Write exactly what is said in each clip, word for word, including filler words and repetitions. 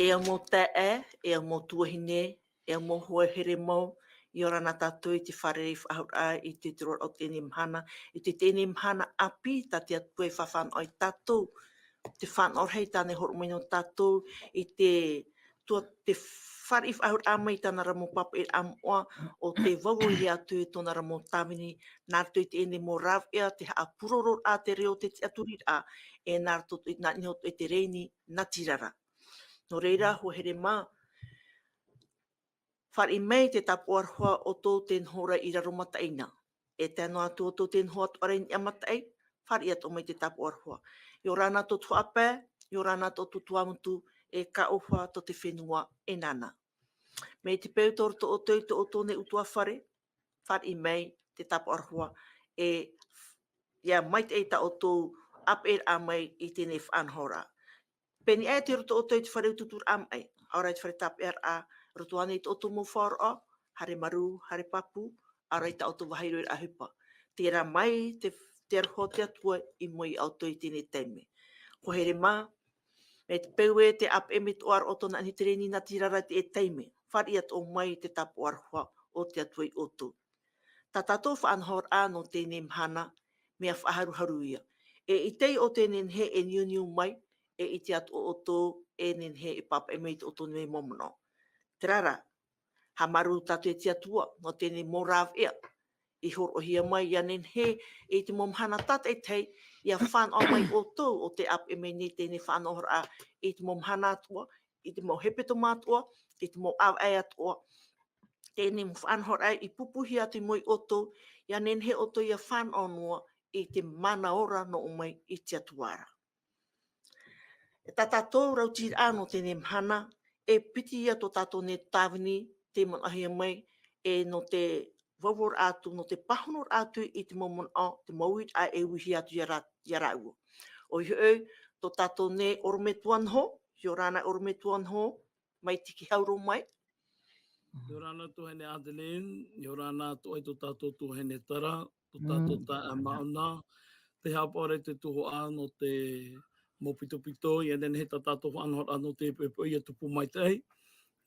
E au mau taeaʻe, e au mau tuahine, e au mau hoa here mau, ʻia ora na tātou i te fārereiraʻa faʻahou i te, te roaraʻa o teie mahana, i te, teie mahana ʻāpī tā te Atua e faʻanaho iā tātou, te faʻanahoraʻa tāna e hōroʻa mai nō tātou, i te, tua, te fārereiraʻa faʻahou mai i tāna ra mau pāpaʻiraʻa moʻa, o tē vauvauhia atu i tōna ra mau tāvini, nā roto i teie mau rāveʻa, te haʻapūrororaʻa, te reo, te tiʻaturiraʻa, e nā roto i, nā, nā roto i te rēni, natirara. Nō reira, hoa here mā, fāriʻi mai te tāpaʻo aroha ʻoutou tē noho ra i Raromataʻi na. E tae noa atu ʻoutou tē noho atoʻa ra i Niʻa Mataʻi, fāriʻi atoʻa mai te tāpaʻo aroha. ʻIa ora na tō Tuhaʻa Pae, ʻia ora na tō Tuamotu, e ka ʻoaʻoa tō te fenua e nānā. Mai te peu tō roto ʻoutou i tō ʻoutou nei ʻutuāfare, fāriʻi mai te tāpaʻo aroha, e ʻia maitaʻi tā ʻoutou ʻāpeʻeraʻa mai i teie faʻanahoraʻa. Pēnei aʻe tei roto ʻoutou i te fare ututuraʻa maʻi, ʻaore i te fare tāpeʻaraʻa, roto ānei i tō ʻoutou mau faʻaroʻo, haere marū, haere pāpū, ʻaore i tā ʻoutou vāhi roiraʻa ʻohipa. Terā mai te, te aroha o te Atua i mua iā ʻoutou i teie taime. Hoa here mā, mai te peu ē tē ʻāpeʻe mai atoʻa ra ʻoutou nā niʻa i te rēni natirara i teie taime, fāriʻi atoʻa mai te tāpaʻo aroha o te Atua iā ʻoutou. Tā tātou faʻanahoraʻa nō teie mahana, mea faʻaharuharu ia. E ʻite ʻoutou e nehenehe e niuniu mai, e ʻite atoʻa ʻoutou e nehenehe e pāpaʻi mai i tō ʻoutou nei mau manaʻo. Terā rā, haʻamāuruuru tātou iā te Atua, nō teie mau rāveʻa i hōroʻahia mai, ʻia nehenehe i te mau mahana tātaʻitahi, ʻia fānaʻo mai ʻoutou, ʻo tē ʻāpeʻe mai nei teie faʻanahoraʻa, i te mau mahana atoʻa, i te mau hepetoma atoʻa, i te mau ʻāvaʻe atoʻa, teie mau faʻanahoraʻa i pupuhia atu i mua iā ʻoutou, ʻia nehenehe ʻoutou ʻia fānaʻo noa i te mana ora nō ʻō mai i te Atua ra. E tā tātou rautiraʻa nō teie mahana, e piti ia tō tātou nei tāvini, tē manaʻohia mai, e nō te vauvau atu, nō te pāhonoraʻa atu i te mau manaʻo, te mau uiraʻa e uihia atu iā rā-, iā rāua. ʻOia hoʻi, tō tātou nei ʻorometua Noho, ʻia ora na ʻorometua Noho, mai te Kihau roa mai. ʻIa ora na tuahine Adeline, ʻia ora na atoʻa i tō tātou tuahine Tara, tō tātou taeaʻe Mauna, tē haʻapaʻo ra i te tuhaʻa nō te mau pitopito, ʻia nehenehe tā tātou faʻanahoraʻa nō te poʻipoʻi ʻia tupu maitaʻi.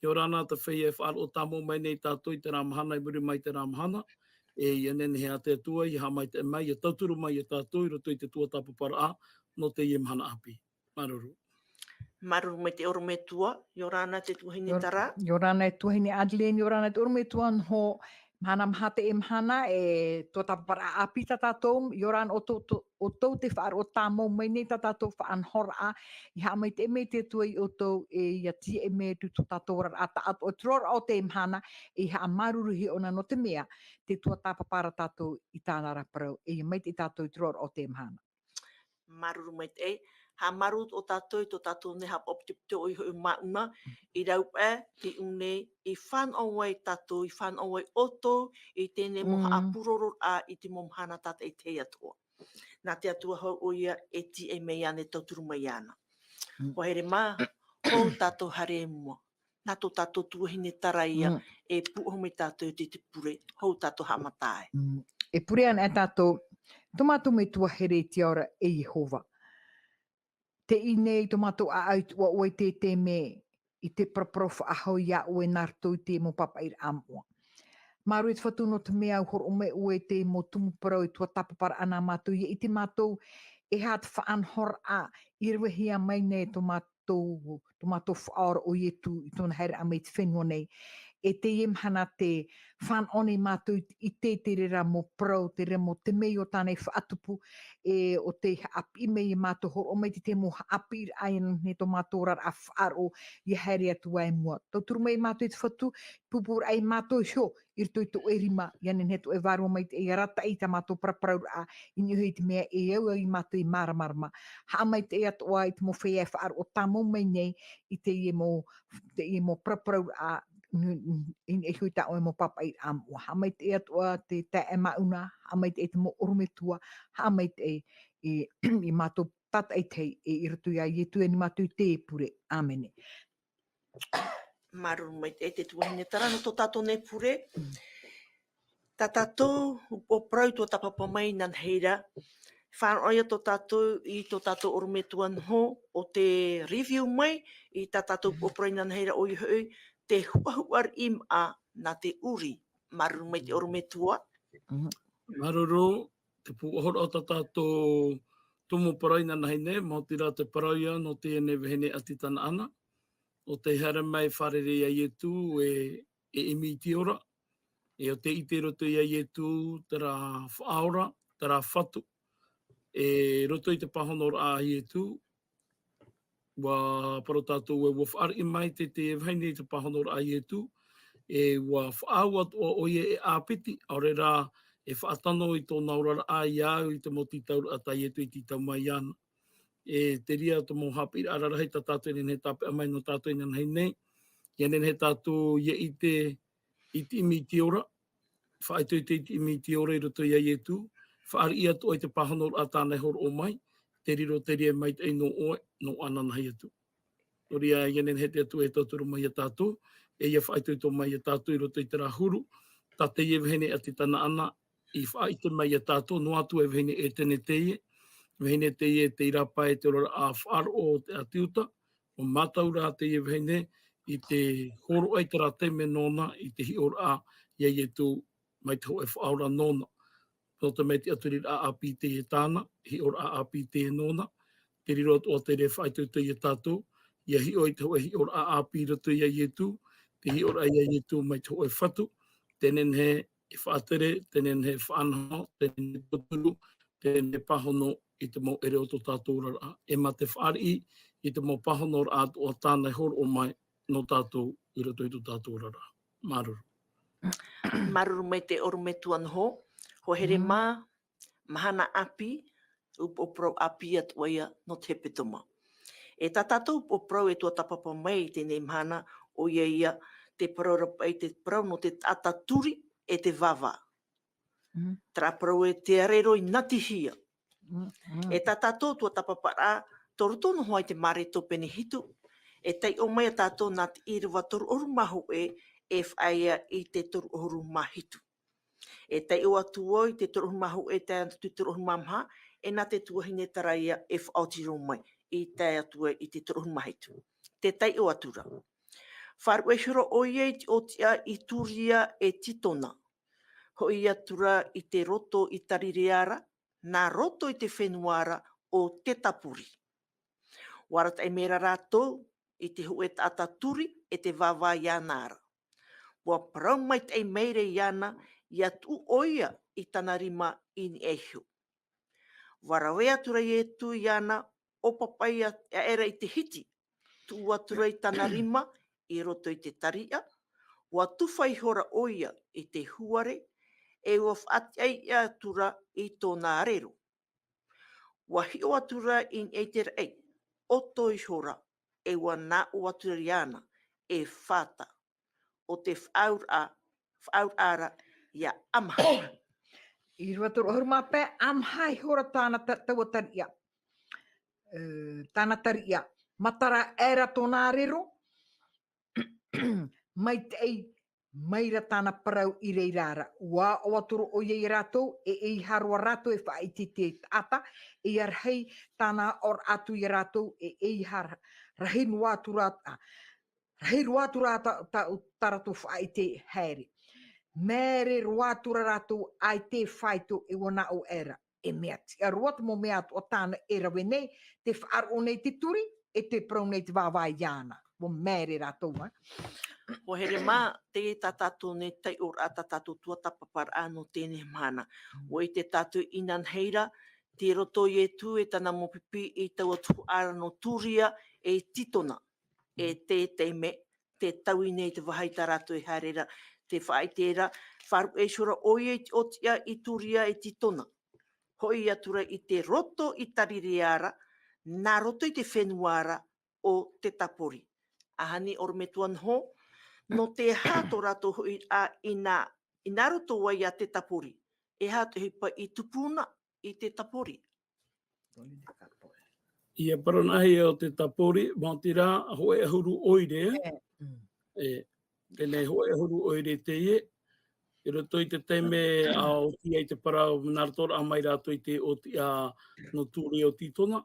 ʻIa ora na te feiā e faʻaroʻo tāmau mai nei iā tātou i terā mahana, i muri mai i terā mahana, e ʻia nehenehe ā te Atua, ʻia haʻamaitaʻi mai, ʻia tauturu mai iā tātou, i roto i te tuatāpaparaʻa, nō teie mahana ʻāpī. Māuruuru. Māuruuru maitaʻi ʻorometua, ʻia ora na te tuahine Tara. ʻIa ora na e tuahine Adeline, ʻia ora na te ʻorometua Noho, mahana maha teie mahana, e tuatāpaparaʻa ʻāpī tā tātou, ʻia ora na ʻoutou, ʻoutou tē faʻaroʻo tāmau mai nei tā tātou faʻanahoraʻa, ʻia haʻamaitaʻi mai te Atua iā ʻoutou, e ʻia tīaʻi mai atu tō tātou oraraʻa taʻatoʻa i te roaraʻa o teie mahana, e ʻia haʻamāuruuruhia ʻōna nō te mea, tē tuatāpapa ra tātou i tāna ra parau, e ʻia maitaʻi tātou i te roaraʻa o teie mahana. Māuruuru maitaʻi, haʻamāuruuru atoʻa tātou i tō tātou nei haʻapaʻo pitopito ʻoia hoʻi Mauna, i rave paʻi, i ʻō nei, i fānaʻo ai tātou, i fānaʻo ai ʻoutou, i teie mau haʻapūrororaʻa i te mau mahana tātaʻitahi atoʻa. Nā te Atua hoʻi ʻoia e tīaʻi mai ana, e tauturu mai ana. Hoa here mā, hou tātou haere i mua. Nā tō tātou tuahine Tara ia, e pūʻohu mai tātou i te, te pure, hou tātou haʻamata ai. E pure ana e tātou, tō mātou Metua here i te ao ra, e Iehova. Teie nei tō mātou ʻāʻau i te ʻoaʻoa i teie taime, i te paraparau faʻahou iā ʻoe nā roto i te mau pāpaʻiraʻa moʻa. Māuruuru e te Fatu nō te mea ʻua hōroʻa mai ʻoe i te mau tumu parau e tuatāpaparaʻa nā mātou, ʻia ʻite mātou, e aha te faʻanahoraʻa i ravehia mai nei tō mātou tō mātou Faʻaora ʻo Ietu i tōna haereraʻa mai i te fenua nei. E teie mahana tē fānaʻo nei mātou i te, i te reira mau parau, te reira mau temeio tāna i faʻatupu, e ʻo tē haʻapiʻi mai iā mātou, hōroʻa mai te, te mau haʻapiʻiraʻa ʻia nehenehe tō mātou oraraʻa faʻaroʻo ʻia haere atu ā i mua. Tauturu mai mātou e te Fatu, pūpūraʻa iā mātou iho, i roto i tō ʻoe rima, ʻia nehenehe tō ʻoe Vārua Maitaʻi ʻia arataʻi i tā mātou paraparauraʻa, i niʻa iho i te mea e au ai mātou e māramarama. Haʻamaitaʻi atoʻa i te mau feiā e faʻaroʻo tāmau mai nei i teie mau, teie mau paraparauraʻa, i niʻa iho i tā ʻoe mau pāpaʻiraʻa moʻa. Haʻamaitaʻi atoʻa te taeaʻe Mauna, haʻamaitaʻi te mau ʻorometua, haʻamaitaʻi i, i mātou tātaʻitahi, e i roto iā Ietu e nā mātou i te pure. ʻĀmene. Māuruuru maitaʻi e te tuahine Tara nō tō tātou nei pure. Tā tātou upoʻo parau i tuatāpapa mai i nānahi ra, Faʻaroʻo ia tō tātou, i tō tātou ʻorometua noho, ʻo te review mai, i tā tātou upoʻo parau inanahi ra ʻoia hoʻi, te huʻahuʻa riʻi maʻa nā te ʻuri. Māuruuru mai te ʻorometua. Mhm. Māuruuru, te pūʻohoroʻa tā tātou tumu parau inanahi nei, maoti rā te parau ia nō teie nei vahine ʻati Tanaana. ʻO tei haere mai fārerei ia Ietu e, e ʻimi i te ora. E ʻo tei ʻite i roto ia Ietu, terā faʻaora, terā fatu. E roto i te pāhonoraʻa a Ietu, ʻua parau tātou ē, ʻua fāriʻi mai te, te vahine i te pāhonoraʻa a Ietu, e ʻua faʻaau atoʻa ʻoia e ʻāpiti, ʻaore rā e faʻatano i tōna oraraʻa ia au i te mau tītauraʻa tā Ietu i tītau mai iāna. E te reira te mau haʻapiʻiraʻa rarahi tā tātou e nehenehe e tāpeʻa mai nō tātou inanahi nei, ʻia nehenehe tātou ʻia ʻite i te ʻimi i te ora, faʻaitoito i te ʻimi i te ora i roto ia Ietu, fāriʻi atoʻa i te pāhonoraʻa tāna e hōroʻa mai, te riro te reira e maitaʻi nō ʻoe, nō ananahi atu. Nō reira, ʻia nehenehe te Atua e tauturu mai ia tātou, e ʻia faʻaitoito mai ia tātou i roto i terā huru, tā teie vahine ʻati Tanaana, i faʻaʻite mai ia tātou, noa atu e vahine ʻētene teie, vahine teie tei rāpae i te oraraʻa faʻaroʻo o te ʻāti Iuta, ʻua mātau rā teie vahine i te hōroʻa i terā taime nōna, i te hiʻoraʻa ia Ietu mai te hōʻē faʻaora nōna. Nō te mea te ʻaturiraʻa ʻāpī teie tāna, hiʻoraʻa ʻāpī teie nōna, te riro atoʻa te reira e faʻaitoito ia tātou, ʻia hiʻo i te hōʻē hiʻoraʻa ʻāpī i roto ia Ietu, te hiʻoraʻa ia Ietu mai te hōʻē fatu, te nehenehe e faʻatere, te nehenehe e faʻanaho, te nehenehe e tauturu, te nehenehe e pāhono i te mau ʻere o tō tātou oraraʻa. E mā te fāriʻi i te mau pāhonoraʻa atoʻa tāna e hōroʻa mai nō tātou i roto i tō tātou oraraʻa. Māuruuru. Māuruuru mai te ʻorometua noho, hoa here mā, mahana ʻāpī, upoʻo parau ʻāpī atoʻa ia nō te hepetoma. E tā tātou upoʻo parau e tuatāpapa mai i teie mahana, ʻoia ia te parau ra paʻi, te parau nō te taʻata turi e te vāvā. Mhm. Terā parau e te arero i natihia. Mhm. E tā tātou tuatāpaparaʻa, tō roto noa i te Mareko pene hitu, e taiʻo mai ia tātou nā te ʻīrava toru ʻahuru mā hōʻē e faʻaea i te toru ʻahuru mā hitu. E taiʻo atu ai te toru ʻahuru mā hōʻē e tae atu i te toru ʻahuru mā maha, e nā te tuahine terā ia e faʻaoti roa mai, i tae atu ai i te toru ʻahuru mā hitu. Te taiʻo atu ra. Faʻaruʻe ihora ʻoia i te ʻōtiʻa i Turia e Titona. Hoʻi atu ra i te roto i Tarirea ra, nā roto i te fenua ra ʻo Tetapori. ʻUa arataʻi mai ra rātou i te hōʻē taʻata turi e te vāvā iāna ra. ʻUa parau maitaʻi maira iāna, ʻia tuʻu ʻoia i tāna rima i niʻa iho. ʻUa rave atu ra Ietu iāna, ʻōpapa ia, aʻera i te hiti, tuʻu atu ra i tāna rima i roto i te tariʻa, ʻua tufa ihora ʻoia i te huare, e ʻua faʻatiʻa atu ra i tōna arero. ʻUa hiʻo atu ra i niʻa i te raʻi, ʻoto ihora, e ʻua nāʻō atu ra iāna, e fāta, ʻo te faʻaauraʻa, faʻaauraʻa ra ia ʻamaha. ʻĪrava toru ʻahuru mā pae, ʻamaha ihora tāna ta-, taua tariʻa. E, tāna tariʻa. Matara aʻera tōna arero, maitaʻi maira tāna parau i reira ra. ʻUa ʻoaʻoa atu ra ʻoia ia rātou, e ʻeiaha roa rātou e faʻaʻite i te taʻata, e ʻia rahi tāna ʻōraʻa atu ia rātou, e ʻeiaha ra-, rahi noa atu rā, ā, rahi roa atu rā tā, tā, tā rātou faʻaʻite haere. Māere roa atu ra rātou ʻaita e faito e ʻua nāʻō aʻera. E mea tiʻa roa te mau mea atoʻa tāna e rave nei, tē faʻaroʻo nei te turi, e tē parau nei te vāvā iāna. ʻUa māere rātou, ā. Hoa here mā, teie tā tātou nei taiʻoraʻa, tā tātou tuatāpaparaʻa nō teie mahana. Mm. ʻUa ʻite tātou inanahi ra, tei roto Ietu e tāna mau pipi i taua tuhaʻa ra nō Turia e Titona. E te taime, te taui nei te vāhi tā rātou e haere ra, tē faʻaʻite ra, faʻaruʻe ihora ʻoia i te ʻōtiʻa i Turia e Titona. Hoʻi atu ra i te roto i Tarirea ra, nā roto i te fenua ra ʻo Tetapori. ʻAhani ʻorometua noho, nō te aha tō rātou hoʻiraʻa i nā, i nā roto ai iā Tetapori. E aha te ʻohipa i tupu na i Tetapori? ʻIa parau anaʻe au i Tetapori, maoti rā, hōʻē ʻahuru ʻoire, ē? E, mm. E, teie nei hōʻē ʻahuru ʻoire teie, I roto i te taime a oti ai te parau, nā roto rā mai rātou i te oti a no tūre o Tītona,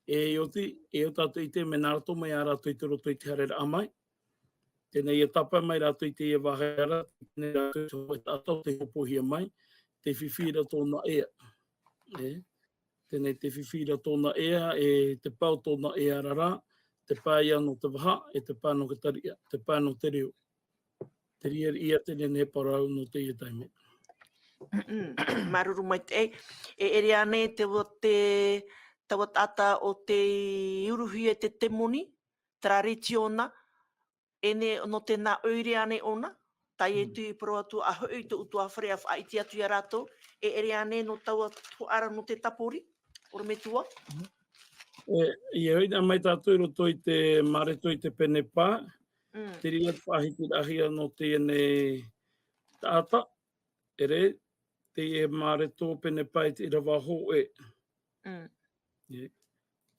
e oti, e o tātou i te mea nā roto mai a rātou i te roto i te haere rā mai. Tēnei ia tāpae mai rātou i te ia vāhea rā, tēnei rātou i te hōʻē taʻata o te hopohia mai, te fifi ra tōna ea. E, tēnei te fifi ra tōna ea, e te pau tōna ea rā, te pā ia no te vaha, e te pā no te tariʻa, te pā no te reo. Te ria ia te nene parau no te ia taime. Maruru mai te, e ere ane te, te, taua taʻata o te uruhia te temoni, Tararitiona, ene no te nā oire ane ona, tai e tui parau atu a hoʻi to utua fare a whaiti atu ia rātou, e ere ane no taua tuara no te tapori, ora me tua. E, ia hoʻi nā mai tātou i roto i te māreto i te pene pā, te rira te whahiti rahia no te ene taʻata, ere, te e māreto pene pā i te irava hoʻe.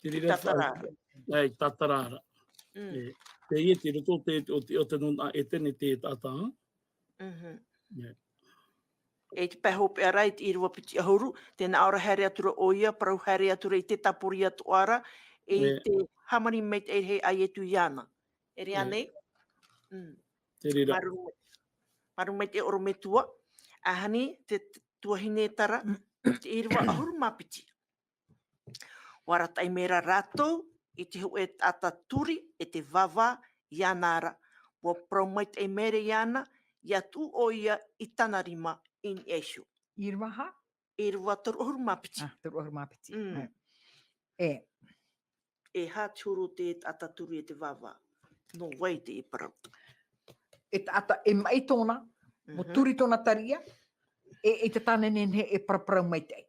Te rira te whahiti, ai, tātarara. Te ia te roto te, o te, o te nona e tene te taʻata. E te pae hopeʻa ra i te irava piti ahuru, tēnā ora haere atu ra o ia, parau haere atu ra i te tapori atu ara, e i te hamani mai te ere hei ai e tu iana. Ere anei? Te rira. Maru mai te oro metua, ahani te tuahine tara, te irava ahuru mā piti. Ua rataʻi mai ra rātou i te hoʻe taʻata turi e te vāvā iana ra. Ua parau mai te ʻaimere iana, ia tuʻu o ia i tana rima i niʻa iho. Irava ha? Irava toru ahuru mā piti. Ah, toru ahuru mā piti. E. E ha te huru te taʻata turi e te vāvā. No vai te e parau. E taʻata e maʻi tōna, mo turi tōna tariʻa, e, e te tāne nehenehe e paraparau mai te ai.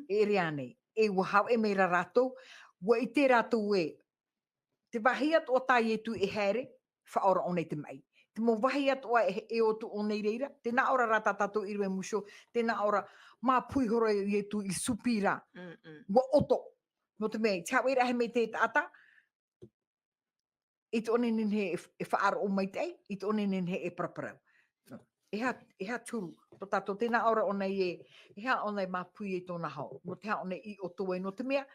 E ere anei, e ua haʻe mai ra rātou, ua ʻite rātou e, te vāhi atoʻa tā Ietu e haere, faʻaora ʻōna i te maʻi. Te mau vāhi atoʻa e, e ʻoto ʻōna i reira, tēnā ʻō ra rā tā tātou irava e muso, tēnā ʻō ra, māpū ihora Ietu i supi ra, ua ʻoto. No te mea, i te haʻe ra he mai te taʻata, i tō ʻōna nehenehe e, e faʻaroʻo mai te ai, i tō ʻōna nehenehe e paraparau. E ha, e ha turu, to tātou tēnā ʻō ra ʻōna e, e ha ʻōna e māpū i tōna hau, no te ha ʻōna i ʻoto ai no te mea,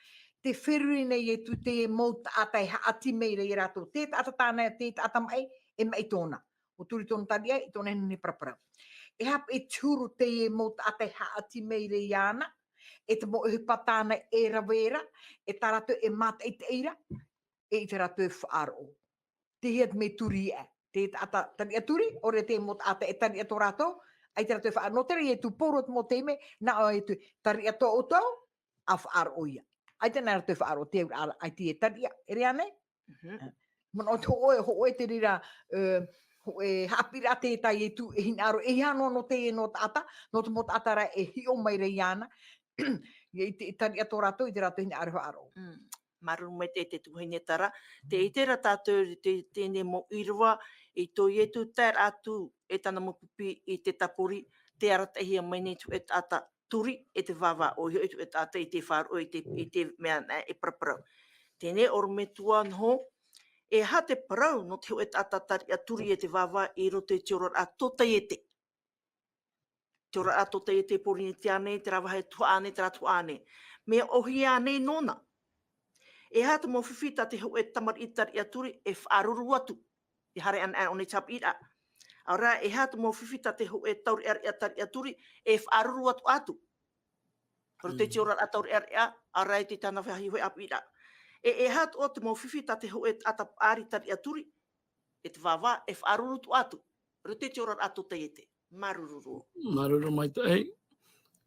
te feruri nei e tū te mau taʻata e haʻati mai ra i rātou, te taʻata tāna, te taʻata maʻi, e maʻi tōna. O turi tōna tariʻa, i tō ʻōna nehenehe e paraparau. E ha e turu te mau taʻata e haʻati mai ra iana, e te mau ʻohipa tāna e rave ra, e tā rātou e mātaʻitaʻi ra, e i te rātou e faʻaroʻo. Te hia te mea turi e, te taʻata tariʻa turi, ʻore te mau taʻata e tariʻa tō rātou, ai te rātou e faʻaroʻo, no te reira e tū pōro te mau taime, nā ʻō e tū tariʻa tō ʻoutou, a faʻaroʻo ia. Ai te nā rātou e faʻaroʻo, te auraʻa, ai te e tariʻa, ere anei? Manaʻo te hōʻē, hōʻē te reira, e, hōʻē haʻapiʻiraʻa te tā Ietu e hinaʻaro, e hia noa no te e no taʻata, no te mau taʻata ra e hiʻo mai ra iana, ia i te tariʻa tō rātou, i te rātou hinaʻaro faʻaroʻo. Maruru mai te, te tuahine tara, te ʻite ra tātou te, tēnei mau irava, i tō Ietu tae ra atu e tana mau pipi i te tapori, te arataʻihia mai nei tū e taʻata turi e te vāvā, ʻoia hoʻi tū e taʻata i te faʻaroʻo i te, i te mea nā e paraparau. Tēnei oro metua noho, e ha te parau no te hōʻē taʻata tariʻa turi e te vāvā i roto i te oraraʻa tōtaiete. Te oraraʻa tōtaiete Pōrīnetia nei, te rā vahi tuhaʻa nei, te rā tuhaʻa nei. Mea ʻōhie nei nōna. E ha te mau fifi tā te hōʻē tamariʻi tariʻa turi e faʻaruru atu. Te haere anaʻe ʻōna i te haʻapiʻiraʻa. ʻAore rā, e ha te mau fifi tā te hōʻē taureʻareʻa tariʻa turi e faʻaruru atu atu. Roto i te oraraʻa taureʻareʻa, ʻaore rā i te tāna vāhi hōʻē haʻapiʻiraʻa. E, e ha atoʻa te mau fifi tā te hōʻē taʻata paʻari tariʻa turi, e te vāvā, e faʻaruru atu atu. Roto i te oraraʻa tōtaiete. Māuruuru. Māuruuru maitaʻi.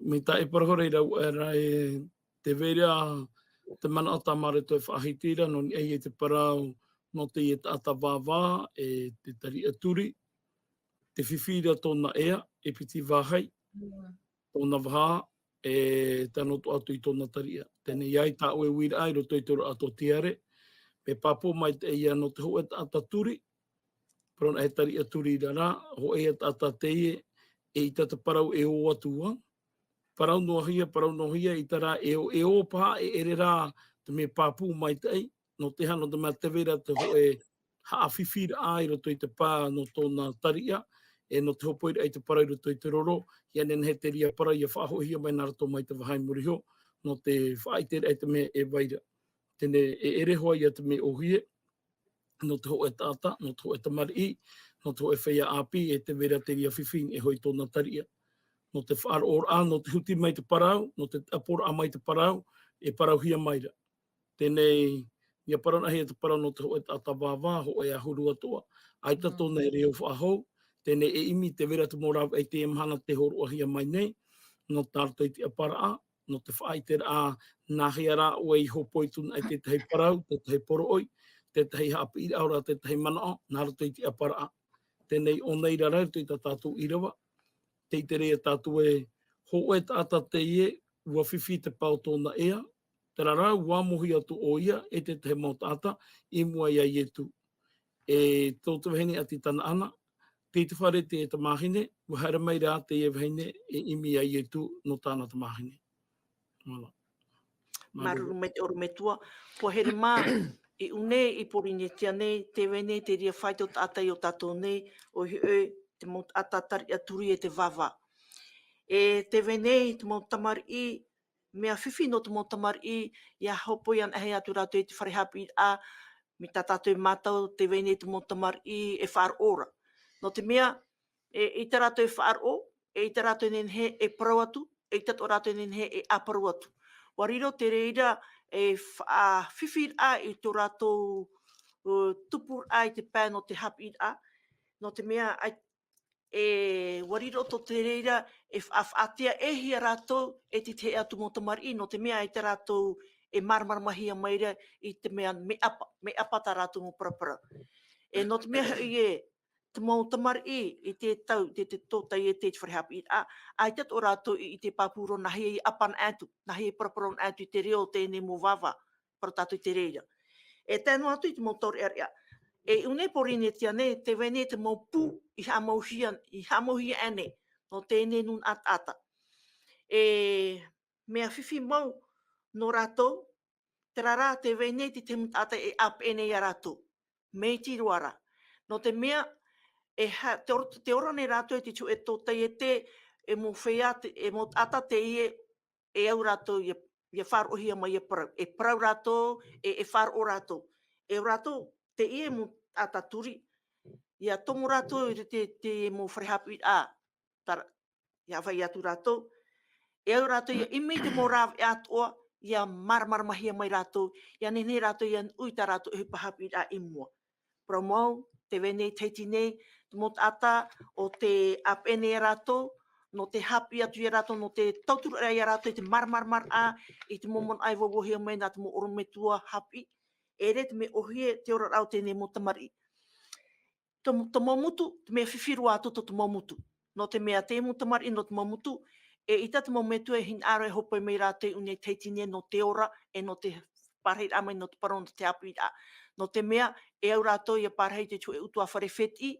Mai tā e parau hoʻi ra, e, te vai ra te manaʻo tā Mareto e faʻahiti ra, nō niʻa i te parau, nō teie taʻata vāvā, e te tariʻa turi, te fifi ra tōna ea, e piti vāhi, tōna vaha, e tano atu i tōna tariʻa. Teie nei tāʻu e uiraʻa i roto i te oraraʻa tōtiare, mea pāpū maitaʻi ia nō te hōʻē taʻata turi, parau nā e tariʻa turi ra rā, hōʻē ia taʻata teie, e ʻaita te parau e ō atu ā. Parau noa hia, parau noa hia, ʻaita rā e ō, e ō paha, e ʻere rā te mea pāpū maitaʻi, nō te aha, nō te mea tē vai ra te hōʻē haʻafifiraʻa i roto i te pae nō tōna tariʻa, e nō te hōpoiraʻa i te parau i roto i te roro, ʻia nehenehe te reira parau ʻia faʻahoʻihia mai nā rātou mai te vāhi i muri iho, nō te faʻaʻiteraʻa i te mea e vai ra. Teie nei e ʻere hoʻi ia te mea ʻōhie, nō te hōʻē taʻata, nō te hōʻē tamariʻi, nō te hōʻē feiā ʻāpī, e tē vai ra te reira fifi e hoʻi tōna tariʻa. Nō te faʻaroʻoraʻa, nō te huti mai te parau, nō te ʻaporaʻa mai te parau, e parauhia mai ra. Teie nei, ʻia parau anaʻe te parau nō te hōʻē taʻata vāvā, hōʻē ʻahuru atoʻa, ʻaita tōna e reo faʻahou, teie nei e ʻimi tē vai ra te mau rāveʻa i teie mahana tē hōroʻahia mai nei, nō tā rātou i te ʻāparaʻa, nō te faʻaʻiteraʻa, nāhea rā ʻoe i hōpoi atu na i te tahi parau, te tahi poroʻi, te tahi haʻapiʻiraʻa, ʻaore rā te tahi manaʻo, nā rātou i te ʻāparaʻa. Teie nei ʻōna i raro i roto i tā tātou ʻīrava, tē ʻite ra tātou e hōʻē taʻata teie, ʻua fifi te pae o tōna ea, terā rā, ʻua amohia atu ʻoia e te tahi mau taʻata i mua ia Ietu. E tō te vahine ʻati Tanaana, tei te fare te tamāhine, ʻua haere mai rā teie vahine e ʻimi ia Ietu nō tāna tamāhine. Voilà. Māuruuru. Māuruuru mai te ʻorometua. Hoa here mā, i ʻū nei, i Pōrīnetia nei, tē vai nei te reira fāito taʻata i ō tātou nei, ʻoia hoʻi te mau taʻata tariʻa turi e te vāvā. E tē vai nei te mau tamariʻi, mea fifi nō te mau tamariʻi, ʻia hōpoi anaʻe atu rātou i te fare haʻapiʻiraʻa, mai tā tātou e mātau, tē vai nei te mau tamariʻi e faʻaroʻo ra. Nō te mea, e, ʻaita rātou e faʻaroʻo, e ʻaita rātou e nehenehe e parau atu, e ʻaita atoʻa rātou e nehenehe e ʻāparau atu. ʻUa riro te reira e faʻafifiraʻa i tō rātou, ʻo, tupuraʻa i te pae nō te haʻapiʻiraʻa, nō te mea, ʻai-, e, ʻua riro tō te reira e faʻa-, faʻateaʻehia rātou e te tahi atu mau tamariʻi, nō te mea ʻaita rātou e māramaramahia mai ra i te mea mea ʻapa, mea ʻapa tā rātou mau paraparau. E nō te mea hoʻi e, te mau tamariʻi i te tau, te, te tōtaiete i te fare haʻapiʻiraʻa, ʻaita tō rātou i, i te pāpū roa nāhea i ʻapa anaʻe atu, nāhea i paraparau anaʻe atu i te reo o teie nei mau vāvā, parau tātou i te reira. E tae noa atu i te mau taureʻareʻa. E ʻū nei Pōrīnetia nei, tē vai nei te mau pū i haʻamauhia, i haʻamauhia aʻe nei, nō teie nei nūnaʻa taʻata. E mea fifi mau nō rātou, terā rā, tē vai nei te tahi mau taʻata e ʻāpeʻe nei ia rātou. Meiti roa rā. Nō te mea, e ha-, te ora, te ora nei rātou i te hōʻē tōtaiete, e mau feiā, te, e mau taʻata teie, e au rātou ʻia, ʻia faʻaroʻohia mai ʻia parau. E parau rātou, e, e faʻaroʻo rātou. E au rātou, teie mau taʻata turi, ʻia tomo rātou i te, te mau fare haʻapiʻiraʻa, tara, ʻia vai atu rātou. E au rātou ʻia ʻimi te mau rāveʻa atoʻa, ʻia māramaramahia mai rātou, ʻia nehenehe rātou ʻia nuʻu i tā rātou ʻohipa haʻapiʻiraʻa i mua. Parau mau, tē vai nei Tahiti nei, te mau taʻata ʻo tē ʻāpeʻe nei ia rātou, nō te haʻapiʻi atu ia rātou, nō te tautururaʻa ia rātou i te māramaramaraʻa, i te mau manaʻo e vauvauhia mai nā te mau ʻorometua haʻapiʻi, e ʻere te mea ʻōhie te oraraʻa o teie nei mau tamariʻi. Te, te mau motu, te mea fifi roa atu tō te mau motu. Nō te mea te mau tamariʻi nō te mau motu, e ʻaita te mau metua e hinaʻaro e hōpoi mai rātou i ʻū nei Tahiti nei nō te ora, e nō te pārahiraʻa mai nō te parau nō te haʻapiʻiraʻa. Nō te mea, e au rātou ʻia pārahi i te hōʻē ʻutuāfare fētiʻi,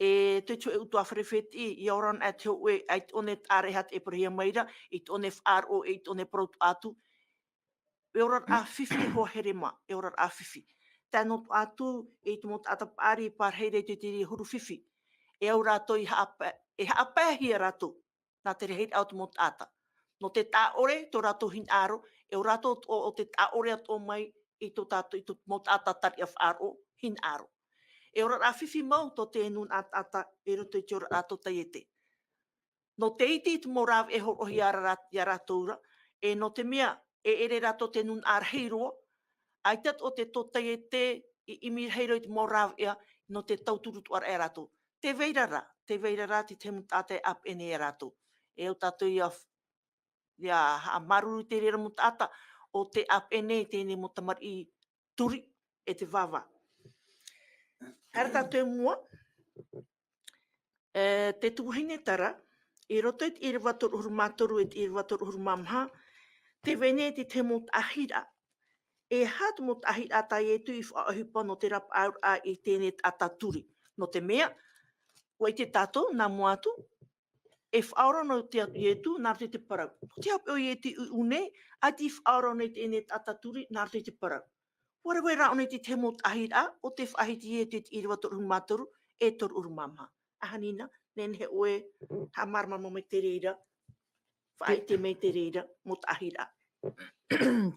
e te hōʻē ʻutuāfare fētiʻi, ʻia ora anaʻe te hōʻē, ʻaita ʻōna e taʻa ra e haʻapiʻi mai ra, ʻaita ʻōna e faʻaroʻo, ʻaita ʻōna e parau atu. E oraraʻa fifi, hoa here mā, e oraraʻa fifi. Tae noa atu i te mau taʻata paʻari i pārahi ra i te, te huru fifi. E au rātou i haʻapa-, e haʻapaehia rātou nā te rahiraʻa o te mau taʻata. Nō te taʻa ʻore tō rātou hinaʻaro, e ʻo rātou atoʻa ʻo tē taʻa ʻore atoʻa mai i tō tātou, i tō mau taʻata tariʻa faʻaroʻo, hinaʻaro. E oraraʻa fifi mau tō te nūnaʻa taʻata i roto i te oraraʻa tōtaiete. Nō te iti i te mau rāveʻa e hōroʻahia ra, ia rātou ra, e nō te mea, e ʻere rātou te nūnaʻa rahi roa, ʻaita atoʻa te tōtaiete i ʻimi rahi roa i te mau rāveʻa, nō te tauturu atoʻa ra ia rātou. Tē vai ra rā, tē vai ra rā te tahi mau taʻata e ʻāpeʻe nei ia rātou. E au tātou ʻia f-, ʻia haʻamāuruuru i te reira mau taʻata, ʻo tē ʻāpeʻe nei i teie nei mau tamariʻi turi e te vāvā. Haere tātou i mua, e, te tuahine Tara, i roto i te ʻīrava toru ʻahuru mā toru e te ʻīrava toru ʻahuru mā maha, tē vai nei te tahi mau taʻahiraʻa. E aha te mau taʻahiraʻa tā Ietu i faʻaʻohipa nō te rapaʻauraʻa i teie nei taʻata turi? Nō te mea, ʻua ʻite tātou, nā mua atu, e faʻaora noa te Ietu, nā roto i te parau. Nō te haʻapiʻi o Ietu i ʻū nei, ʻaita i faʻaora noa i teie nei taʻata turi, nā roto i te parau. ʻUa rave rā ʻōna i te tahi mau taʻahiraʻa, ʻo tē faʻahiti Ietu i te ʻīrava toru ʻahuru mā toru, e toru ʻahuru mā maha. ʻahanina, nehenehe ʻoe, haʻamāramarama mai te reira, faʻaʻite mai te reira, mau taʻahiraʻa.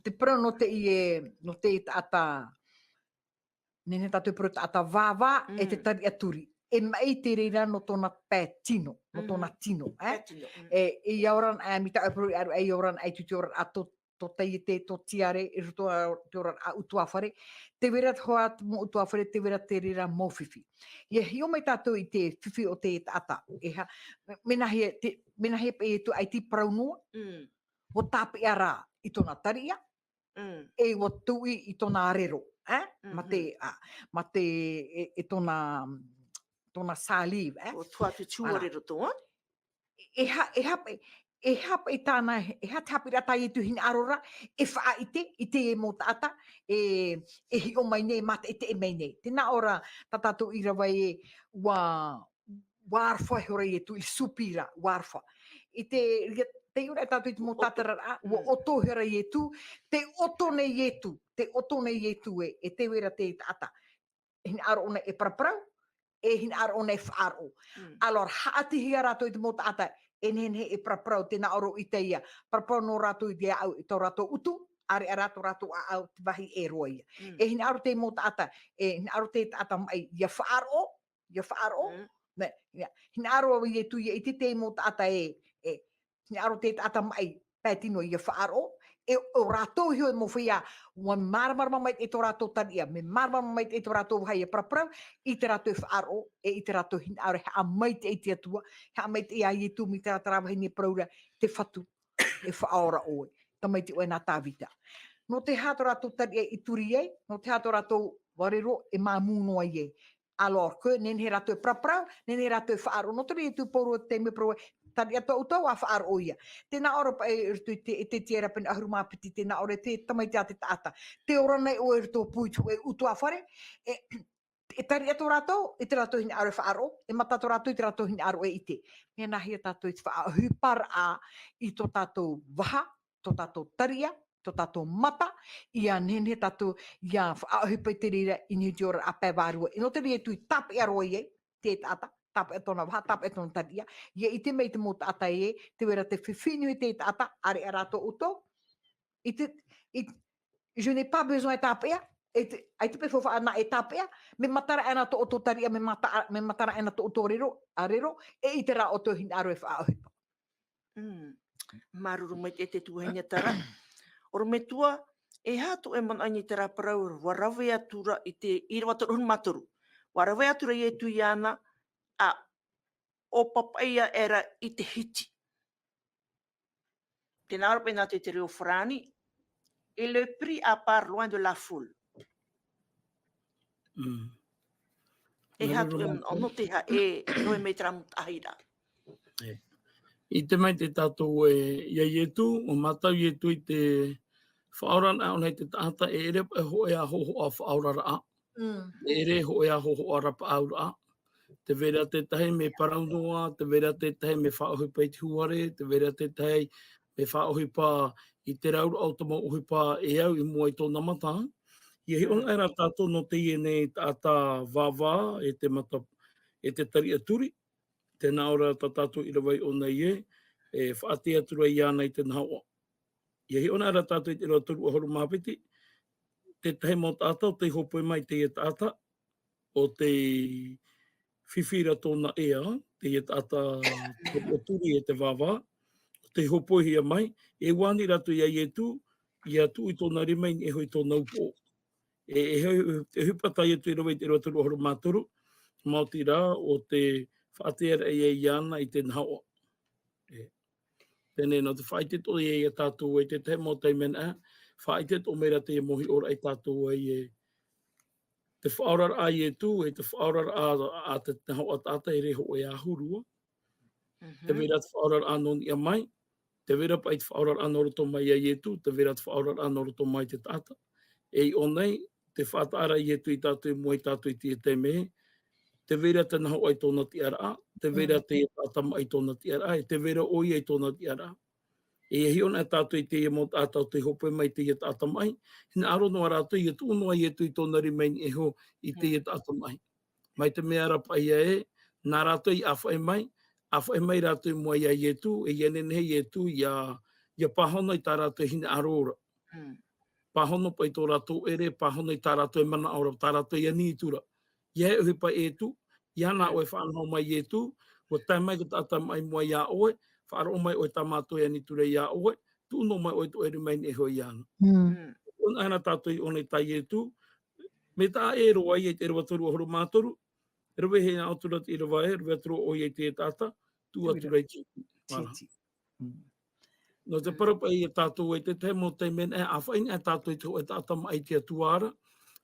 Te parau nō teie, nō te taʻata, nehenehe tātou e parau taʻata vāvā, e te tariʻa turi. E maʻi te reira nō tōna pae tino, nō tōna tino, e? Pae tino, mm. E, e ia ora na, e, mai tāʻu parau i ʻaru, e ia ora na, e tū te ora a tō, tō taiete, tō tiare, i roto i te ora a ʻutuāfare. Tē vai ra te hoa mau ʻutuāfare, tē vai ra te reira mau fifi. Ia hiʻo mai tātou i te fifi o te taʻata. E ha, mea nāhea, te, mea nāhea paʻi e tū ai te parau noa, Mm. ʻua tāpeʻa rā i tōna tariʻa, Mm. e ʻua tuʻi i tōna rero, e? Ma te, Mhm. a, ma te, e, e tōna, tōna saliva, e? ʻUa tuʻu atu i te Ara. huarero tō, e? E ha, e ha, e ha paʻi tāna, e ha te haʻapiʻiraʻa tā Ietu hinaʻaro ra, e faʻaʻite, i te mau taʻata, e, e hiʻo mai nei, mātaʻitaʻi mai nei. Tēnā ʻō ra, tā tātou i rave ai, ʻua, ʻua aroha ihora Ietu, il soupira, ʻua aroha. I te, i te, tē vai ra tātou i te mau tātararaʻa, ʻua ʻoto. ʻOto ihora Ietu, tē ʻoto nei Ietu, tē ʻoto nei Ietu e, e tē vai ra te taʻata. E hinaʻaro ʻōna e paraparau, e hinaʻaro ʻōna e faʻaroʻo. Mm. Alors, haʻatihia rātou i te mau taʻata, e nehenehe e paraparau, tēnā ʻō ra i teie, paraparau noa rātou i te ʻāʻau, i tō rātou ʻutu, ʻāreʻa rā tō rātou ʻāʻau, te vāhi e roa ia. Mm. E hinaʻaro te mau taʻata, e hinaʻaro te taʻata maʻi, ʻia faʻaroʻo, ʻia faʻaroʻo, Mm. nē, ia, hinaʻaro Ietu ia i te, te mau taʻata e, e, hinaʻaro te taʻata maʻi, pae tino ʻia faʻaroʻo, e, ʻo rātou iho e mau feiā, ʻua māramarama mai i tō rātou tariʻa, mea māramarama mai i tō rātou vāhi e paraparau, ʻite rātou e faʻaroʻo, e ʻite rātou hinaʻaro e haʻamaitaʻi i te Atua, haʻamaitaʻi ia Ietu mai terā, terā vahine parau ra, te Fatu, e faʻaora ʻoe, tamaiti ʻoe nā Tāvita. Nō te aha tō rātou tariʻa i turi ai, nō te aha tō rātou ʻua rero e māmū noa ai. Alors que, nehenehe rātou e paraparau, nehenehe rātou e faʻaroʻo. Nō te reira Ietu Pauro te mea parau, tariʻa tō ʻoutou ʻa faʻaroʻo ia. Tēnā ʻō ra paʻi i roto i te, i te Tiaira pene ʻahuru mā piti, tēnā ʻō ra te tamaiti a te taʻata. Tē ora nei ʻoe i roto i te pū i te hōʻē ʻutuāfare, e, e tariʻa tō rātou, i te rātou hinaʻaro e faʻaroʻo, e mata tō rātou, i te rātou hinaʻaro e ʻite. Mea nāhea tātou i te faʻaʻohiparaʻa i tō tātou vaha, tō tātou tariʻa, tō tātou mata, ʻia nehenehe tātou ʻia faʻaʻohipa i te reira i niʻa i te oraraʻa pae vārua. E nō te reira Ietu i tāpeʻa roa ai, te taʻata, tāpeʻa tōna vaha, tāpeʻa tōna tariʻa, ʻia ʻite mai te mau taʻata ē, tē vai ra te fifi nui te taʻata, ʻāreʻa rā tō ʻoutou, i te, i, je n'ai pas besoin tāpeʻa, e te, ʻaita paʻi e faʻaʻite e tāpeʻa, mea mata rā ʻana tō ʻoutou tariʻa, mea mata, mea mata rā ʻana tō ʻoutou rero, a rero, e ʻite rā ʻoutou hinaʻaro e faʻaʻohipa. Mm. Māuruuru maitaʻi te tuahine Tara. ʻOrometua, e aha tō ʻoe manaʻo i terā parau, ʻua rave atu ra i te, ʻīrava toru ʻahuru mā toru. ʻUa rave atu ra Ietu iāna, ʻa, ʻo papaʻi aʻera i te hiti. Tēnā ʻō ra paʻi nā te, te reo farāni, et le prit à part loin de la foule. Mm. E aha tō ʻoe manaʻo, nō te aha, e, nō ʻoe mea i terā mau taʻahiraʻa. E. ʻIte maitaʻi tātou ē, ia Ietu, ʻua mātau Ietu i te faʻaoraraʻa ʻōna i te taʻata, e ʻere paʻi hōʻē ā hōhoʻa faʻaoraraʻa. Mm. E ʻere hōʻē ā hōhoʻa rapaʻauraʻa. Tē vai ra te tahi mea parau noa, tē vai ra te tahi mea faʻaʻohipa i te hūare, tē vai ra te tahi mea faʻaʻohipa i te auraʻa o te mau ʻohipa e au i mua i tōna mata. ʻIa hiʻo anaʻe rā tātou nō teie nei taʻata vāvā, e te mata, e te tariʻa turi, tēnā ʻō ra tā tātou i rave ai ʻōna ē, e faʻaʻite atu ra iāna i te nahoʻa. ʻIa hiʻo anaʻe rā tātou i te ʻīrava toru ʻahuru mā piti, te tahi mau taʻata ʻo tei hōpoi mai i teie taʻata, ʻo tei fifi ra tōna ea, teie taʻata, ʻo turi e te vāvā, ʻo tei hōpoihia mai, e ʻua ani rātou ia Ietu, ʻia tuʻu i tōna rima i niʻa iho i tōna upoʻo. E, e, e, e ʻohipa tā Ietu i rave i te ʻīrava toru ʻahuru mā toru, maoti rā, ʻo te faʻaʻite ra ia iāna i te nahoʻa. E. Teie nei, nō te faʻaʻite atoʻa ia tātou ē, te tahi mau taime nā, faʻaʻite atoʻa mai ra te mau hiʻoraʻa ia tātou ē, te faʻaoraraʻa a Ietu, e te faʻaoraraʻa a te nahoʻa taʻata e ʻere hōʻē ā huru ā. Mhm. Tē vai ra te faʻaoraraʻa nō niʻa mai, tē vai ra paʻi te faʻaoraraʻa nō roto mai ia Ietu, tē vai ra te faʻaoraraʻa nō roto mai te taʻata. E i ʻō nei, tē faʻataʻa ra Ietu ia tātou i mua ia tātou i teie taime, tē vai ra te nahoʻa i tōna tiʻaraʻa, tē vai ra Mm. te taʻata maʻi i tōna tiʻaraʻa, e tē vai ra ʻoia i tōna tiʻaraʻa. E ʻia hiʻo anaʻe tātou i teie mau taʻata ʻo tei hōpoi mai i teie taʻata maʻi, hinaʻaro noa rātou ʻia tuʻu noa Ietu i tōna rima i niʻa iho i Mm. teie taʻata maʻi. Mai te mea ra paʻi ē, Nā rātou i ʻāfaʻi mai, ʻāfaʻi mai rātou i mua iā Ietu, e ʻia nehenehe Ietu ʻia, ʻia pāhono i tā rātou hinaʻaro ra. Mm. Pāhono paʻi tō rātou ʻere, pāhono i tā rātou e manaʻo ra, tā rātou e ani atu ra. ʻIa ʻohipa Ietu, ʻia nā Mm. ʻoe e faʻanaho mai Ietu, ʻua tae mai te taʻata maʻa i mua iā ʻoe, faʻaroʻo mai ʻoe tā mātou e ani atu ra iā ʻoe, tuʻu noa mai ʻoe tō ʻoe rima i niʻa iho iāna. Mm. Mm. Ua ʻaita tātou i ʻō nei tā Ietu, mai tā ʻĒroa ia i te ʻīrava toru ʻahuru mā toru, ʻīrava e hinaʻaro atu ra te ʻīrava e, ʻīrava e toru ʻoia i te taʻata, tuʻu atu ra i te iti. Voilà. Iti. Mm. Nō te Mm. parau paʻi ia tātou e te tahi mau taime e ʻāfaʻi nei tātou i te hōʻē taʻata maʻa i te Atua ra,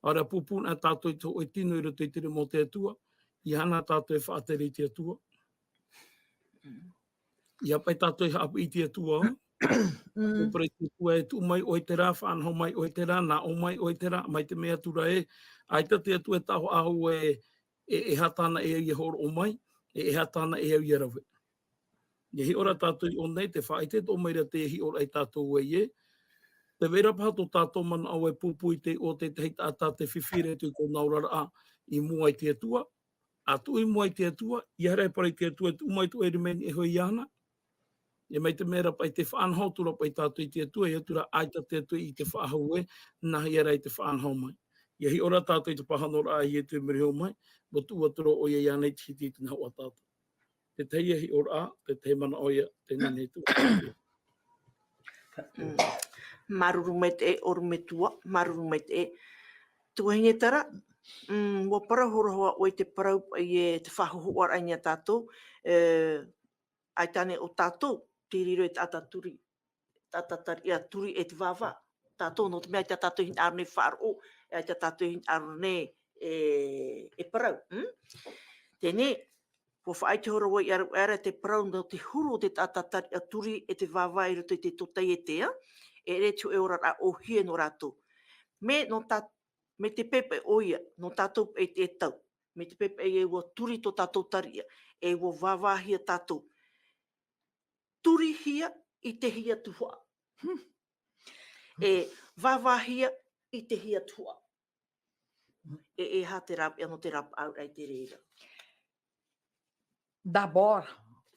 ʻaore rā pūpū nei tātou i te hōʻē tino i roto i te rima o te Atua, ʻia haere tātou e faʻatere i te Atua. Mm. ʻIa paʻi tātou e haʻapiʻi i te Atua. Mm. ʻUa parau i te Atua e tuʻu mai ʻoe i terā, faʻanaho mai ʻoe i terā, nā ʻō mai ʻoe i terā, mai te mea atu ra ē, ʻaita te Atua e taʻohaʻa hau e, e, e aha tāna e au ʻia hōroʻa mai, e, e aha tāna e au ʻia rave. ʻIa hiʻo ra tātou i ʻō nei, tē faʻaʻite atoʻa mai ra te hiʻoraʻa ia tātou ē. Tē vai ra paha tō tātou manaʻo e pūpū i te iʻoa o te tahi taʻata tē fifi ra i tōna oraraʻa i mua i te Atua, ʻa tuʻu i mua i te Atua, ʻia haere paʻi i te Atua, tuʻu mai tō ʻoe rima i niʻa iho iāna. E mai te mea ra paʻi tē faʻanaho atu ra paʻi tātou i te Atua, ʻia ʻite ra ʻaita te Atua i te faʻahou ē, nāhea rā i te faʻanaho mai. ʻIa hiʻo ra tātou i te pāhonoraʻa a Ietu e mea hōroʻa mai, ʻua tuʻu atu ra ʻoia iāna i te hiti i te nahoʻa tātou. Te tahi ia hiʻoraʻa, te tahi manaʻo ia, tē nehenehe atu. Mm. Māuruuru maitaʻi, ʻorometua, māuruuru maitaʻi. Tuahine Tara, mm, ʻua parau horohua ʻoe i te parau paʻi e te faʻahohoʻaraʻa i niʻa iā tātou, e, ʻaita ānei ʻo tātou, tei reira e taʻata turi, taʻata tariʻa turi e te vāvā. Tātou, nō te mea ʻaita tātou hinaʻaro nei e faʻaroʻo, ʻaita tātou hinaʻaro nei e, e parau, mm? Teie, ʻua faʻaʻite horoʻa i ʻaruʻera te parau nō te huru o te taʻata tariʻa turi e te vāvā i roto i te tōtaiete, e ʻere te hōʻē oraraʻa ʻōhie nō rātou. Mea nō tā, mea te pepa ʻoia, nō tātou paʻi te tau. Mea te pepa ē ʻua turi tō tātou tariʻa, e ʻua vāvāhia tātou. Turihia i te hia tuhaʻa. Hmm. E vāvāhia i te hia tuhaʻa. E, e aha te rāveʻa nō te rapaʻauraʻa i te reira? D'abord,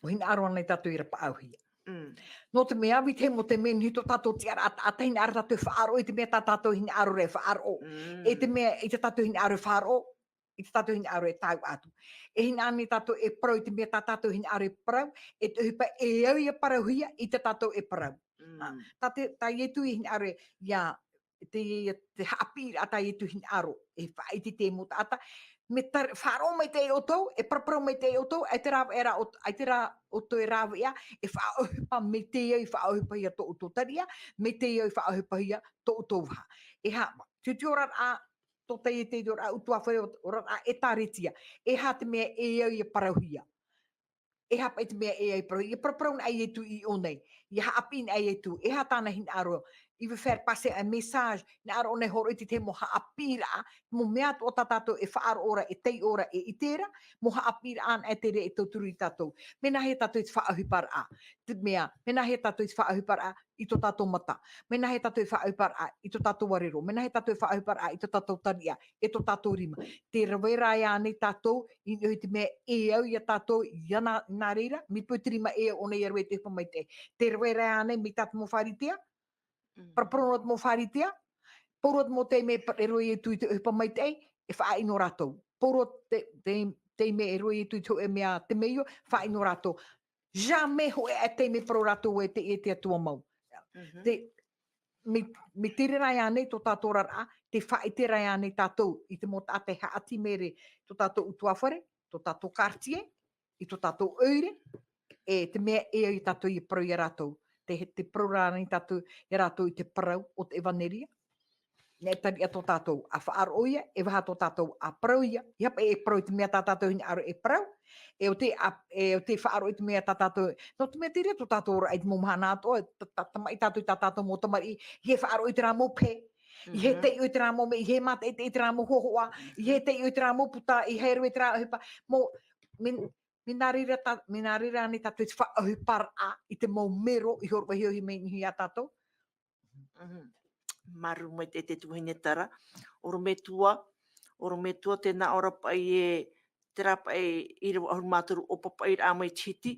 ʻua hinaʻaro anaʻe tātou i rapaʻauhia. Mm. Nō te mea, ʻia vītehia mau taime, nō te mea nō tō tātou tiʻaraʻa, ʻa, ʻa, ʻaita e hinaʻaro tātou e faʻaroʻo i te mea tā tātou hinaʻaro ra e faʻaroʻo. Mm. E te mea, i tā tātou hinaʻaro e faʻaroʻo, i tā tātou hinaʻaro e tae atu. E hinaʻaro anaʻe tātou e parau i te mea tā tātou hinaʻaro e parau, e te ʻohipa e au ʻia parauhia i tā tātou e parau. Mm. Ā, tā te, tā Ietu i hinaʻaro e, ia, te, te haʻapiʻiraʻa tā Ietu hinaʻaro, e faʻaʻite i te mau taʻata, mea tar-, faʻaroʻo maitaʻi ʻoutou, e paraparau maitaʻi ʻoutou, ʻaita e rāveʻa ra ʻo-, ʻaita rā ʻoutou e rāveʻa, e faʻaʻohipa mai te au i faʻaʻohipahia tō ʻoutou tariʻa, mai te au i faʻaʻohipahia tō ʻoutou vaha. E aha, te, te oraraʻa, tō teie te oraraʻa utuafare, o-, oraraʻa ʻĒtārētia. E aha te mea e au ʻia parauhia? E aha paʻi te mea e au ʻia parauhia? ʻIa paraparau anaʻe Ietu i ʻō nei. ʻIa haʻapiʻi anaʻe Ietu. E aha tāna hinaʻaro? Il veut faire passer un message. Hinaʻaro ʻōna e hōroʻa i te tahi mau haʻapiʻiraʻa, mau mea atoʻa tā tātou e faʻaroʻo ra, e taiʻo ra, e ʻite ra, mau haʻapiʻiraʻa anaʻe te reira e tauturu ia tātou. Mea nāhea tātou i te faʻaʻohiparaʻa? Te mea, mea nāhea tātou i te faʻaʻohiparaʻa i tō tātou mata? Mea nāhea tātou i te faʻaʻohiparaʻa i tō tātou arero? Mea nāhea tātou i te faʻaʻohiparaʻa i tō tātou tariʻa, e tō tātou rima? Tē rave ra ānei tātou i niʻa i te mea e au ia tātou, ia nā, nā reira, mai pū te rima e au ʻōna ʻia rave i te ʻohipa maitaʻi. Tē rave ra ānei mai tā te mau Pharisea? Mm. Paraparau nō te mau Pharisea, pauroa te mau taime e pa-, e rave Ietu i te ʻohipa maitaʻi, e faʻaʻino rātou. Pauroa te, te, taime e rave Ietu i te hōʻē mea temeio, faʻaʻino rātou. Jamais hōʻē ʻae taime e parau rātou ē teie te Atua mau. Mhm. Te, mai, mai te reira ānei tō tātou oraraʻa, tē faʻaʻite ra ānei tātou i te mau taʻata e haʻati mai ra tō tātou utuafare, tō tātou quartier, i tō tātou ʻoire, e te mea e au ia tātou ʻia parau ia rātou, te, tē parau ra ānei tātou ia rātou i te parau o te ʻevanelia. Nā te tariʻa tō tātou, ʻa faʻaroʻo ia, e vaha tō tātou, ʻa parau ia, ʻeiaha paʻi e parau i te mea tā tātou hinaʻaro e parau, e ʻo tē, ʻa, e ʻo tē faʻaroʻo i te mea tā tātou, nō te mea te reira tō tātou oraraʻa i te mau mahana atoʻa, ta-, ta-, tamaʻi tātou i tā tātou mau tamariʻi, ʻeiaha e faʻaroʻo i terā mau pae, ʻeiaha e Mhm. taiʻo i terā mau mea, ʻeiaha e mātaʻitaʻi i terā mau hōhoʻa, ʻeiaha e taiʻo i terā mau puta, ʻeiaha e rave i terā ʻohipa, mau, mea, mea nā reira tā-, mea nā reira ānei tātou i te faʻaʻohiparaʻa i te mau mero i hōroʻahia mai i niʻa ia tātou. Mhm. Māuruuru maitaʻi te tuahine Tara. ʻOrometua, ʻorometua, tē nā ʻō ra paʻi ē, te rāpaʻe ʻīrava ʻahuru mā toru, ʻōpapaʻiraʻa mai te hiti.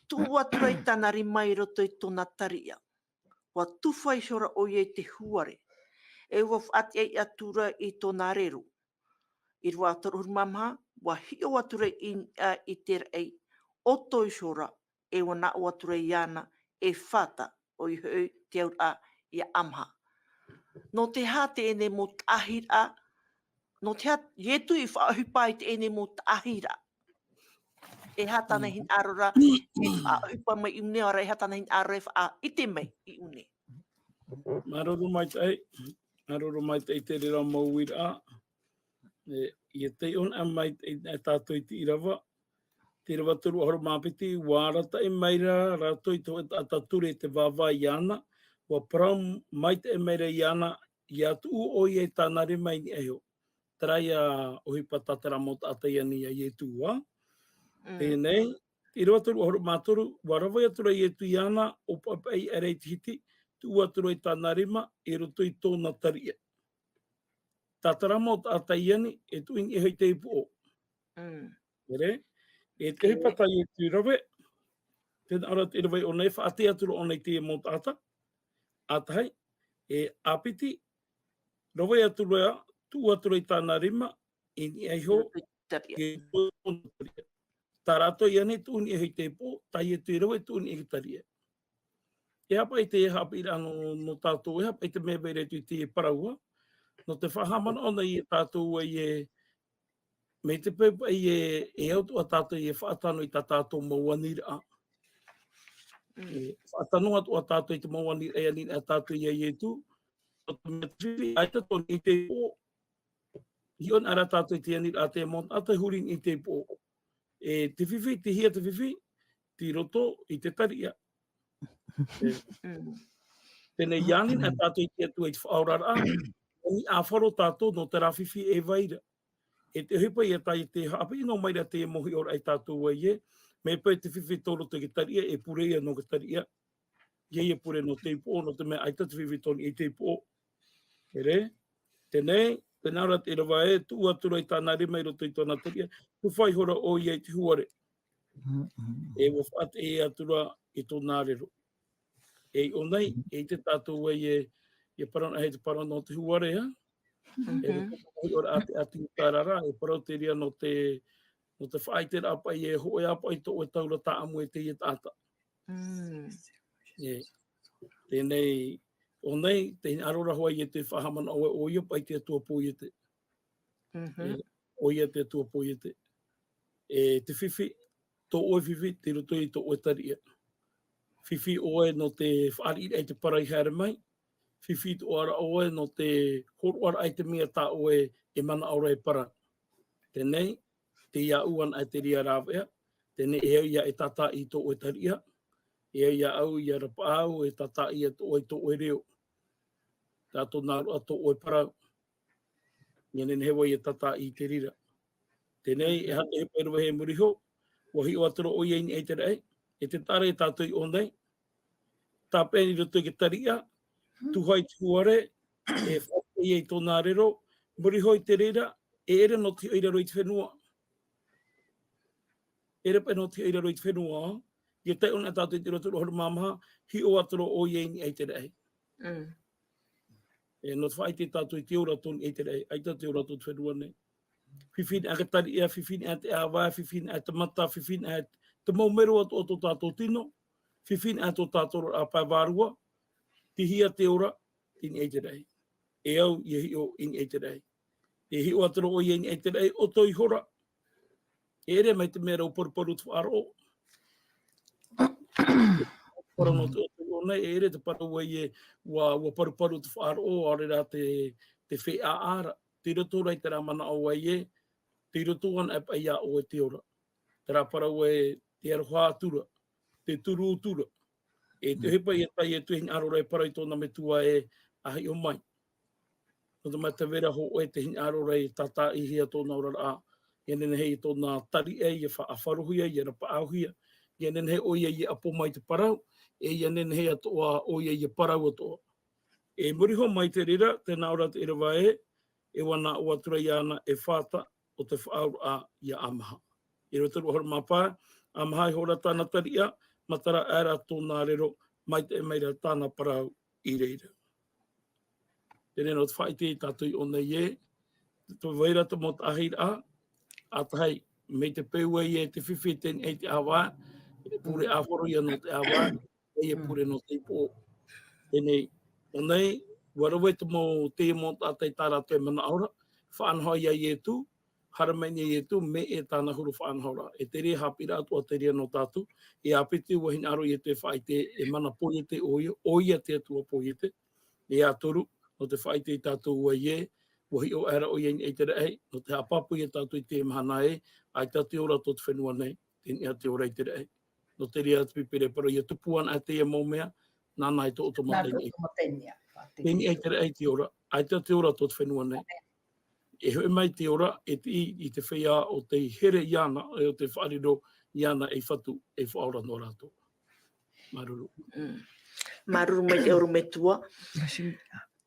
Tuʻu atu ra i tāna rima i roto i tōna tariʻa. ʻUa tufa ihora ʻoia i te hūare. E ʻua faʻatiʻa atu ra i tōna rero. ʻĪrava toru ʻahuru mā maha, ʻua hiʻo atu ra i niʻa i te raʻi, ʻoto ihora, e ʻua nā ʻō atu ra iāna, Efata, ʻoia hoʻi te auraʻa ia ʻamaha. Nō te aha teie mau taʻahiraʻa, nō te aha Ietu i faʻaʻohipa i teie mau taʻahiraʻa? E aha tāna hinaʻaro ra, e faʻaʻohipa mai i ʻō nei, ʻaore rā, e aha tāna hinaʻaro ra e faʻaʻite mai i ʻō nei? Māuruuru maitaʻi, māuruuru maitaʻi te reira mau uiraʻa. E, ʻia taiʻo anaʻe mai, e, e tātou i te ʻīrava. Te ʻīrava toru ʻahuru mā piti, ʻua arataʻi mai ra rātou i te hōʻē taʻata ture i te vāvā iāna, ʻua parau maitaʻi mai ra iāna, ʻia tuʻu ʻoia i tāna rima i niʻa iho. Terā ia ʻohipa tā terā mau taʻata i ani ia Ietu, ā? Mm. Teie nei, te ʻīrava toru ʻahuru mā toru, ʻua rave atu ra Ietu iāna, ʻōpapaʻi aʻera i te hiti, tuʻu atu ra i tāna rima, i roto i tōna tariʻa. Tā terā mau taʻata i ani, e tuʻu i niʻa iho i te ipuʻo. Mm. ʻEre, e te ʻohipa tā Ietu i rave, tē nā ʻō ra te ʻīrava i ʻō nei, faʻaʻite atu ra ʻōna i te mau taʻata, ā tahi, e ā piti, rave atu ra, tuʻu atu ra i tāna rima, i niʻa iho, i tōna tariʻa. Tā rātou i ani tuʻu i niʻa iho i te ipuʻo, tā Ietu i rave tuʻu i niʻa i te tariʻa. E haʻapaʻo i te haʻapiʻiraʻa nō, nō tātou, e haʻapaʻo i te mea vai ra i te parau, ā? Nō te faʻahaʻamanaʻo nei ia tātou ē, mai te peu paʻi ē, e au atoʻa tātou e faʻatano i tā tātou mau aniraʻa. Mm. E faʻatano atoʻa tātou i te mau aniraʻa, e ani ra tātou ia Ietu. Nō te mea te fifi, ʻaita tō niʻa i te ipuʻo. Hiʻo anaʻe ra tātou i te aniraʻa a te mau taʻata e huri i te ipuʻo. E te fifi, tei hea te fifi? Tei roto i te tariʻa. E, mm. Teie nei, ʻia ani anaʻe tātou i te Atua i te faʻaoraraʻa, ʻia ani ʻāfaro tātou nō terā fifi e vai ra. E te ʻohipa ia tā Ietu i haʻapiʻi noa mai ra te mau hiʻoraʻa ia tātou ē, mai paʻi te fifi tō roto i te tariʻa, e pure ia nō te tariʻa. ʻIa, ʻia pure nō te ipuʻo, nō te mea ʻaita te fifi tō niʻa i te ipuʻo. ʻEre, teie nei, tē nā ʻō ra te ʻīrava ē, tuʻu atu ra i tāna rima i roto i tōna tariʻa, tufa ihora ʻoia i te hūare. Mm, mm. E ʻua faʻaʻite atu ra i tōna rero. E i ʻō nei, e ʻite tātou ē, e, e parau anaʻe te parau nō te hūare, ā? E roto i te hiʻoraʻa a te ʻĀti Iuta ra, e parau te reira nō te, nō te faʻaʻiteraʻa paʻi e hōʻē ā paʻi tō ʻoe taura tāʻamu e teie taʻata. Mm. E, teie nei, ʻō nei, te hinaʻaro ra hoʻi e te faʻahaʻamanaʻo ē, ʻoia paʻi te Atua pōiete. Mhm. E, ʻoia te Atua pōiete. E te fifi, tō ʻoe fifi, tei roto i tō ʻoe tariʻa. Fifi ʻoe nō te fāriʻiraʻa i te parau i haere mai. Fifi atoʻa ra ʻoe nō te hōroʻaraʻa i te mea tā ʻoe e manaʻo ra e parau. Teie nei, tei iāʻu anaʻe te reira rāveʻa. Teie nei, e au ʻia tātaʻi i tō ʻoe tariʻa. E au iāʻu ʻia rapaʻau, e tātaʻi atoʻa i tō ʻoe reo. Terā tōna auraʻa, tō ʻoe parau. ʻIa nehenehe vau ʻia tātaʻi i te reira. Teie nei, e aha te ʻohipa i rave hē i muri iho, ʻua hiʻo atu ra ʻoia i niʻa i te raʻi, e te taʻa ra ia tātou i ʻō nei, tāpeʻa i roto i te tariʻa, tufa i te hūare, e faʻaʻite i tōna rero, muri iho i te reira, e ʻere nō te hiʻo i raro i te fenua. ʻEre paʻi nō te hiʻo i raro i te fenua, ʻia taiʻo anaʻe tātou i te ʻīrava toru ʻahuru mā maha, hiʻo atu ra ʻoia i niʻa i te raʻi. Mm. E, nō te faʻaʻite tātou i te ora tō niʻa i te raʻi, ʻaita te ora tō te fenua nei. Fifi anaʻe te tariʻa, fifi anaʻe te ʻāvae, fifi anaʻe te mata, fifi anaʻe te mau mero atoʻa o tō tātou tino, fifi anaʻe tō tātou auraʻa pae vārua, tei hea te ora, i niʻa i te raʻi. E au ʻia hiʻo i niʻa i te raʻi. E hiʻo atu ra ʻoia i niʻa i te raʻi, ʻoto ihora. E ʻere mai te mea ra ʻua paruparu te faʻaroʻo. Parau nō te ʻō nei, e ʻere te parau ē, ʻua, ʻua paruparu te faʻaroʻo, ʻaore rā te, te feiā ra. Tei roto ra i terā manaʻo ē, tei roto anaʻe paʻi iā ʻoe te ora. Terā parau ē, te aroha atu ra, te turu atu ra. E te ʻohipa ia tā Ietu e hinaʻaro ra e parau i tōna metua ē, ʻa hiʻo mai. Nō te mea tē vai ra hōʻē te hinaʻaro ra e tātaʻihia tōna oraraʻa, ʻia nehenehe tōna tariʻa ʻia faʻaʻafarohia, ʻia rapaʻauhia, ʻia nehenehe ʻoia ʻia ʻapo mai te parau, e ʻia nehenehe atoʻa ʻoia ʻia parau atoʻa. E muri iho mai te reira, tē nā ʻō ra te ʻīrava ē, e ʻua nā ʻō atu ra iāna, Efata, o te faʻaauraʻa iā Amaha. I roto toru ʻahuru mā pae, Amaha i hora tāna tariʻa, matara aʻera tōna rero, maitaʻi mai ra tāna parau i reira. Teie nō te faʻaʻite ia tātou i ʻō nei ē, te vai ra te mau taʻahiraʻa, ʻa tahi, mai te peu ai ē te fifi tei niʻa i te ʻāvae, pure ʻāfaro ia nō te ʻāvae, ʻoia e pure nō te ipoʻo. Teie nei, ʻō nei, ʻua rave te mau, te mau taʻata i tā rātou e manaʻo ra, faʻanaho ia Ietu, haere mai nei Ietu, mai tāna huru faʻanahoraʻa. E te reira haʻapiʻiraʻa atoʻa te reira nō tātou, e ʻāpiti ʻua hinaʻaro Ietu e faʻaʻite, e mana poiete ʻoia, ʻoia te Atua poiete, e ʻa toru, nō te faʻaʻite ia tātou ē, ʻua hiʻo aʻera ʻoia i niʻa i te raʻi, nō te haʻapāpū ia tātou i teie mahana ē, ʻaita te ora tō te fenua nei, tei niʻa te ora i te raʻi. Nō te reira te Pīpīria e parau, ʻia tupu anaʻe teie mau mea, nāna e tō ʻoutou mata i niʻa. Tei niʻa i te raʻi te ora, ʻaita te ora tō te fenua nei. E hoʻi mai te ora, e tiʻi i te feiā o tei here iāna, e o tei faʻariro iāna ei fatu, ei faʻaora nō rātou. Māuruuru. Mm. Māuruuru maitaʻi ʻorometua.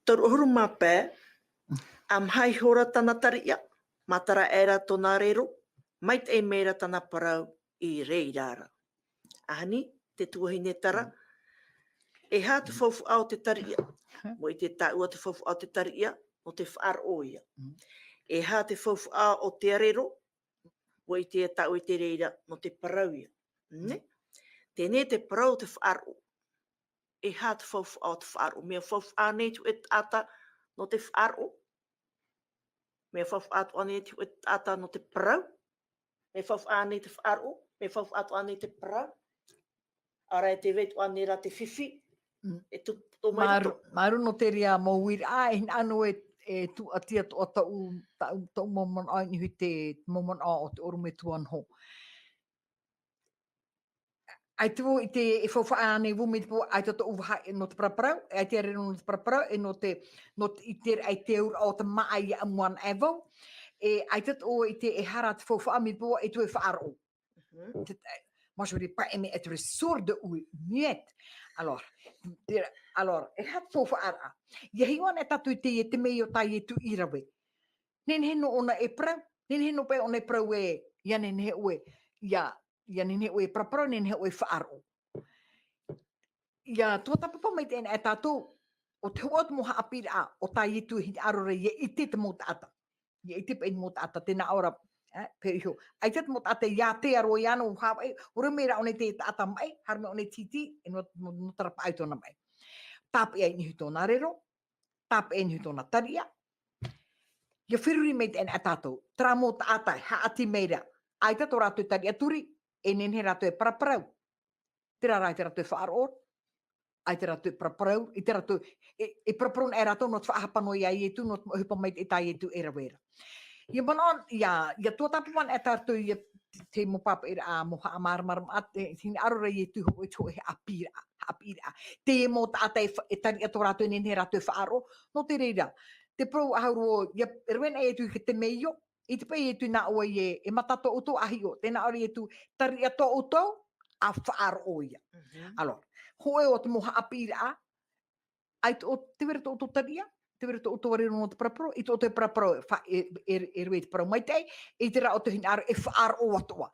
Toru ʻahuru mā pae, Amaha i hora tāna tariʻa, matara aʻera tōna rero, maitaʻi mai ra tāna parau i reira ra. ʻAhani, te tuahine Tara, e aha te faufaʻa o te tariʻa? ʻUa ʻite tāua te faufaʻa o te tariʻa, nō te faʻaroʻo ia. Mm. E aha te faufaʻa o te rero? ʻUa ʻite tāua i te reira, nō te parau ia. Nē? Teie te parau o te faʻaroʻo. E aha te faufaʻa o te faʻaroʻo? Mea faufaʻa nei te hōʻē taʻata nō te faʻaroʻo? Mea faufaʻa atoʻa nei te hōʻē taʻata nō te parau? Mea faufaʻa nei te faʻaroʻo? Mea faufaʻa atoʻa nei te parau? ʻAore e te vai atoʻa nei rā te fifi, mm, e tupu atoʻa mai roto. Māuruuru, māuruuru nō te reira mau uiraʻa, e hinaʻaro e, e tuʻati atoʻa tōʻu, tōʻu, tōʻu mau manaʻo i niʻa i te mau manaʻo o te ʻorometua noho. ʻAita vau i te, e faufaʻa nei vau mai te peu, ʻaita tōʻu vaha nō te paraparau, ʻaita e riro nō te paraparau, e nō te, nō te, i te, ʻaita te auraʻa o te māʻa ia ʻamu anaʻe vau, e ʻaita tōʻu i te, e aha rā te faufaʻa mai te peu, e tuʻu e faʻaroʻo. Mhm. Te, e, moi, je voudrais pas aimer être sourde ou muette. Alors, te, alors, e aha te faufaʻa ra? ʻIa hiʻo anaʻe tātou i te, i te mea o tā Ietu i rave. Nehenehe nō ʻōna e parau, nehenehe nō paʻi ʻōna e parau ē, ʻia nehenehe ʻoe, ʻia, ʻia nehenehe ʻoe e paraparau, nehenehe ʻoe e faʻaroʻo. ʻIa tuatāpapa maitaʻi anaʻe tātou, ʻo te hōʻē atu mau haʻapiʻiraʻa, ʻo tā Ietu e hinaʻaro ra ʻia ʻite te mau taʻata. ʻIa ʻite paʻi te mau taʻata, tē nā ʻō ra, e, pē iho. ʻAita te mau taʻata ʻia ʻite roa iāna ʻo Havaiʻi, ʻo rave mai rā ʻōna i te taʻata maʻi, haere mai ʻōna i te tītī, e nō, nō, nō te rapaʻau tōna maʻi. Tāpeʻa i niʻa i tōna rero, tāpeʻa i niʻa i tōna tariʻa. ʻIa feruri maitaʻi anaʻe tātou, terā mau taʻata e haʻati mai ra, ʻaita tō rātou tariʻa turi, e nehenehe rātou e paraparau. Terā rā, ʻaita rātou e faʻaroʻo, ʻaita rātou e paraparau, ʻaita rātou e, e paraparau anaʻe rātou nō te faʻahapa noa ia Ietu, nō te ʻohipa maitaʻi tā Ietu e rave ra. ʻIa manaʻo, ʻia, ʻia tuatāpapa anaʻe tātou ʻia te, te mau pāpaʻiraʻa, mau haʻamāramarama, te, te hinaʻaro ra Ietu hōʻē, hōʻē haʻapiʻiraʻa, haʻapiʻiraʻa. Te mau taʻata e fa-, e tariʻa tō rātou e nehenehe rātou e faʻaroʻo, nō te reira. Te parau ʻahuru, ʻia rave anaʻe Ietu i te temeio, ʻite paʻi Ietu nā ʻō ē, e mata tō ʻoutou ʻāhiʻo, tē nā ʻō ra Ietu, tariʻa tō ʻoutou, ʻa faʻaroʻo ia. Mhm. Alors, hōʻē o te mau haʻapiʻiraʻa, ʻaita ʻo te vai ra tō ʻoutou tariʻa, te vai ra tō ʻoutou rero nō te paraparau, ʻaita ʻoutou e paraparau, fa-, e, e, e rave i te parau maitaʻi, ʻaita rā ʻoutou hinaʻaro e faʻaroʻo atoʻa.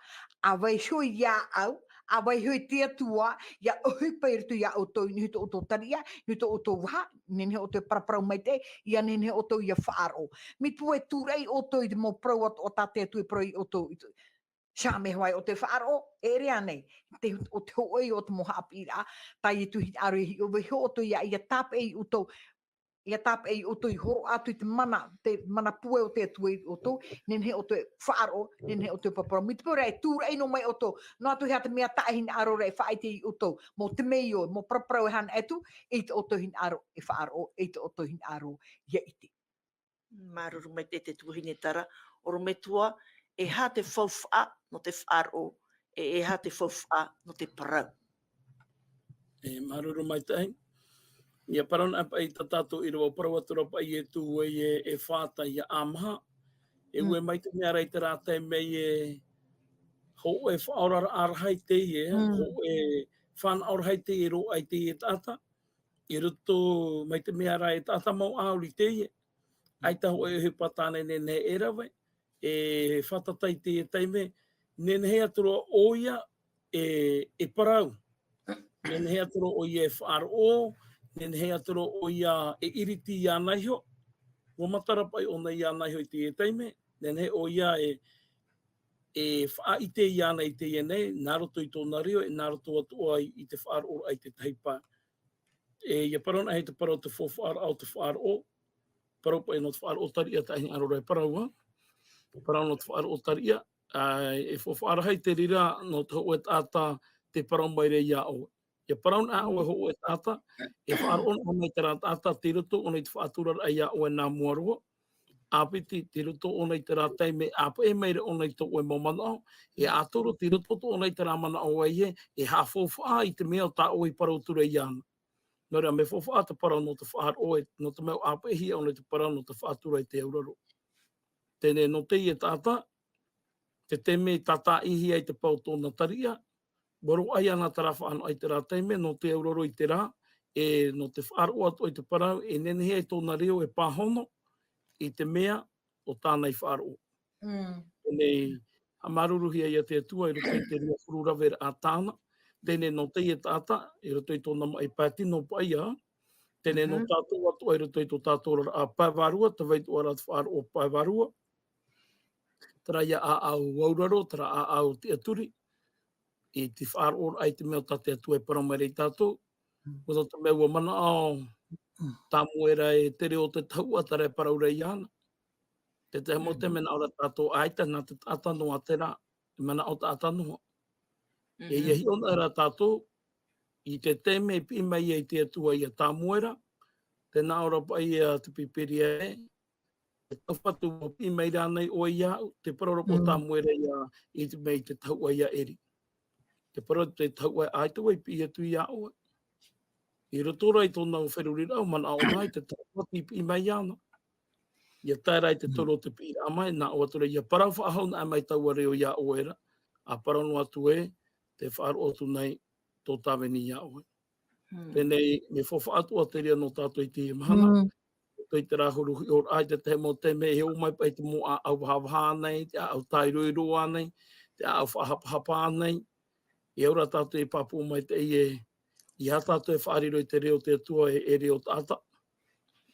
ʻA vaiiho ia au, ʻa vaiiho te Atua, ʻia ʻohipa i roto ia ʻoutou, i niʻa i tō ʻoutou tariʻa, i niʻa i tō ʻoutou vaha, nehenehe ʻoutou e paraparau maitaʻi, ʻia nehenehe ʻoutou ʻia faʻaroʻo. Mai te peu e tūraʻi ʻoutou i te mau parau atoʻa tā te Atua e parau ia ʻoutou, i tō, Sha me hoʻi ʻo te faʻaroʻo, e ʻere ānei, te, ʻo te hōʻē o te mau haʻapiʻiraʻa, tā Ietu hinaʻaro e hiʻo, vaiiho ʻoutou ia, ʻia tāpeʻa ia ʻoutou, ʻia tāpeʻa ia ʻoutou i hōroʻa atu i te mana, te mana pūai o te Atua ia ʻoutou, nehenehe ʻoutou e faʻaroʻo, nehenehe ʻoutou e paraparau. Mai te peu rā e tūraʻi noa mai ʻoutou, noa atu e aha te mea taʻa hinaʻaro ra e faʻaʻite ia ʻoutou, mau temeio, mau paraparau e aha atu, ʻaita ʻoutou hinaʻaro e faʻaroʻo, ʻaita ʻoutou hinaʻaro ʻia ʻite. Māuruuru maitaʻi te tuahine Tara, ʻorometua, e aha te faufaʻa nō te faʻaroʻo, e, e aha te faufaʻa nō te parau. E, māuruuru maitaʻi. ʻIa parau anaʻe paʻi tā tātou ʻīrava, parau atu ra paʻi Ietu ē, e, e fātata ia Amaha. E, mm, ʻua ʻite mai te mea ra i terā taime ē, hōʻē faʻaoraraʻa rahi teie, mm, hōʻē fānaʻo rahi teie i roaʻa i teie taʻata. I roto mai te mea ra e taʻata mau ʻāuri teie. ʻAita hōʻē ʻohipa tāna e nehenehe e rave, e fātata i teie taime, nehenehe atu roa ʻoia e, e parau. Nehenehe atu roa ʻoia e faʻaroʻo, nehenehe atu roa ʻoia e ʻiriti iāna iho. Ua matara paʻi ʻōna iāna iho i teie taime, nehenehe ʻoia e, e faʻaʻite iāna i teie nei, nā roto i tōna reo, e nā roto atu ai i te faʻaroʻoraʻa i te tahi pae. E, ʻia parau anaʻe i te parau te faufaʻaraʻa o te faʻaroʻo, parau paʻi nō te faʻaroʻo tariʻa, taʻa hinaʻaro ra e parau, ā. Parau nō te faʻaroʻo tariʻa, ā, e faufaʻa rahi te reira nō te hōʻē taʻata tē parau mai ra iā ʻoe. ʻIa parau anaʻe ʻoe hōʻē taʻata, e faʻaroʻo anaʻe mai terā taʻata, tei roto ʻōna i te faʻaturaraʻa iā ʻoe nā mua roa. ʻĀpiti, tei roto ʻōna i terā taime, ʻāpeʻe mai ra ʻōna i tō ʻoe mau manaʻo, e ʻātoro, tei roto ʻōna i terā manaʻo ē, e haʻafaufaʻa i te mea tā ʻoe i parau atu ra iāna. Nō reira, mea faufaʻa te parau nō te faʻaroʻo, e, nō te mea ʻāpeʻehia ʻōna i te parau nō te faʻatura i te auraro. Teie nō teie taʻata, te taime i tātaʻihia ai te pae o tōna tariʻa, ua roaʻa iāna terā faʻanaho i terā taime, nō te auraro i terā, e nō te faʻaroʻo atu i te parau, e nehenehe ai tōna reo e pāhono i te mea o tāna i faʻaroʻo. Mm. Teie nei, haʻamāuruuruhia ia te Atua i roto i te rua huru raveraʻa tāna, teie nei nō teie taʻata, i roto i tōna maʻi pae tino paʻi ā, teie nei nō Mhm. tātou atoʻa i roto i tō tātou oraraʻa pae vārua, te vaitoʻaraʻa te faʻaroʻo pae vārua, terā ia ʻāʻau auraro, terā ʻāʻau tiʻaturi, i te faʻaroʻoraʻa i te mea tā te Atua e parau mai ra ia tātou, Mm. ʻua nō te mea ua manaʻo Mm. Samuera e te reo o te tahuʻa terā e parau ra iāna. Te tahi mau Mhm. taime e manaʻo ra tātou, ʻaita, nā te taʻata noa terā, e manaʻo taʻata noa. E Mhm. ʻia hiʻo anaʻe ra tātou, i te taime i piʻi mai ai te Atua ia Samuera, tē nā ʻō ra paʻi ia te Pīpīria ē, e tau fatu, ʻua piʻi mai rānei ʻoe iāʻu, tē parau ra paʻi Mm. Samuera ia, i te mea i te tahuʻa ia Eri. Tē parau ra te tahuʻa, ʻaita vau i piʻi atu iā ʻoe. I roto rā i tōna feruriraʻa, ʻua manaʻo mai te tahuʻa tei piʻi mai iāna. ʻIa tae ra i te Mm. toru o te piʻiraʻa mai, nā ʻō atu ra, ʻia parau faʻahou anaʻe mai taua reo iā ʻoe ra, ʻa parau noa atu ē, tē faʻaroʻo atu nei tō tāvini iā ʻoe. Mm. Teie nei, mea faufaʻa atoʻa te reira nō tātou i teie mahana. Mm. Tō i terā huru hiʻoraʻa, i te tahi mau taime, e ō mai paʻi te mau ʻāʻau vahavaha ānei, te ʻāʻau tāiroiro ānei, te ʻāʻau faʻahapahapa ānei. E au ra tātou e pāpū maitaʻi ē, ʻeiaha tātou e faʻariro i te reo o te Atua e, e reo taʻata.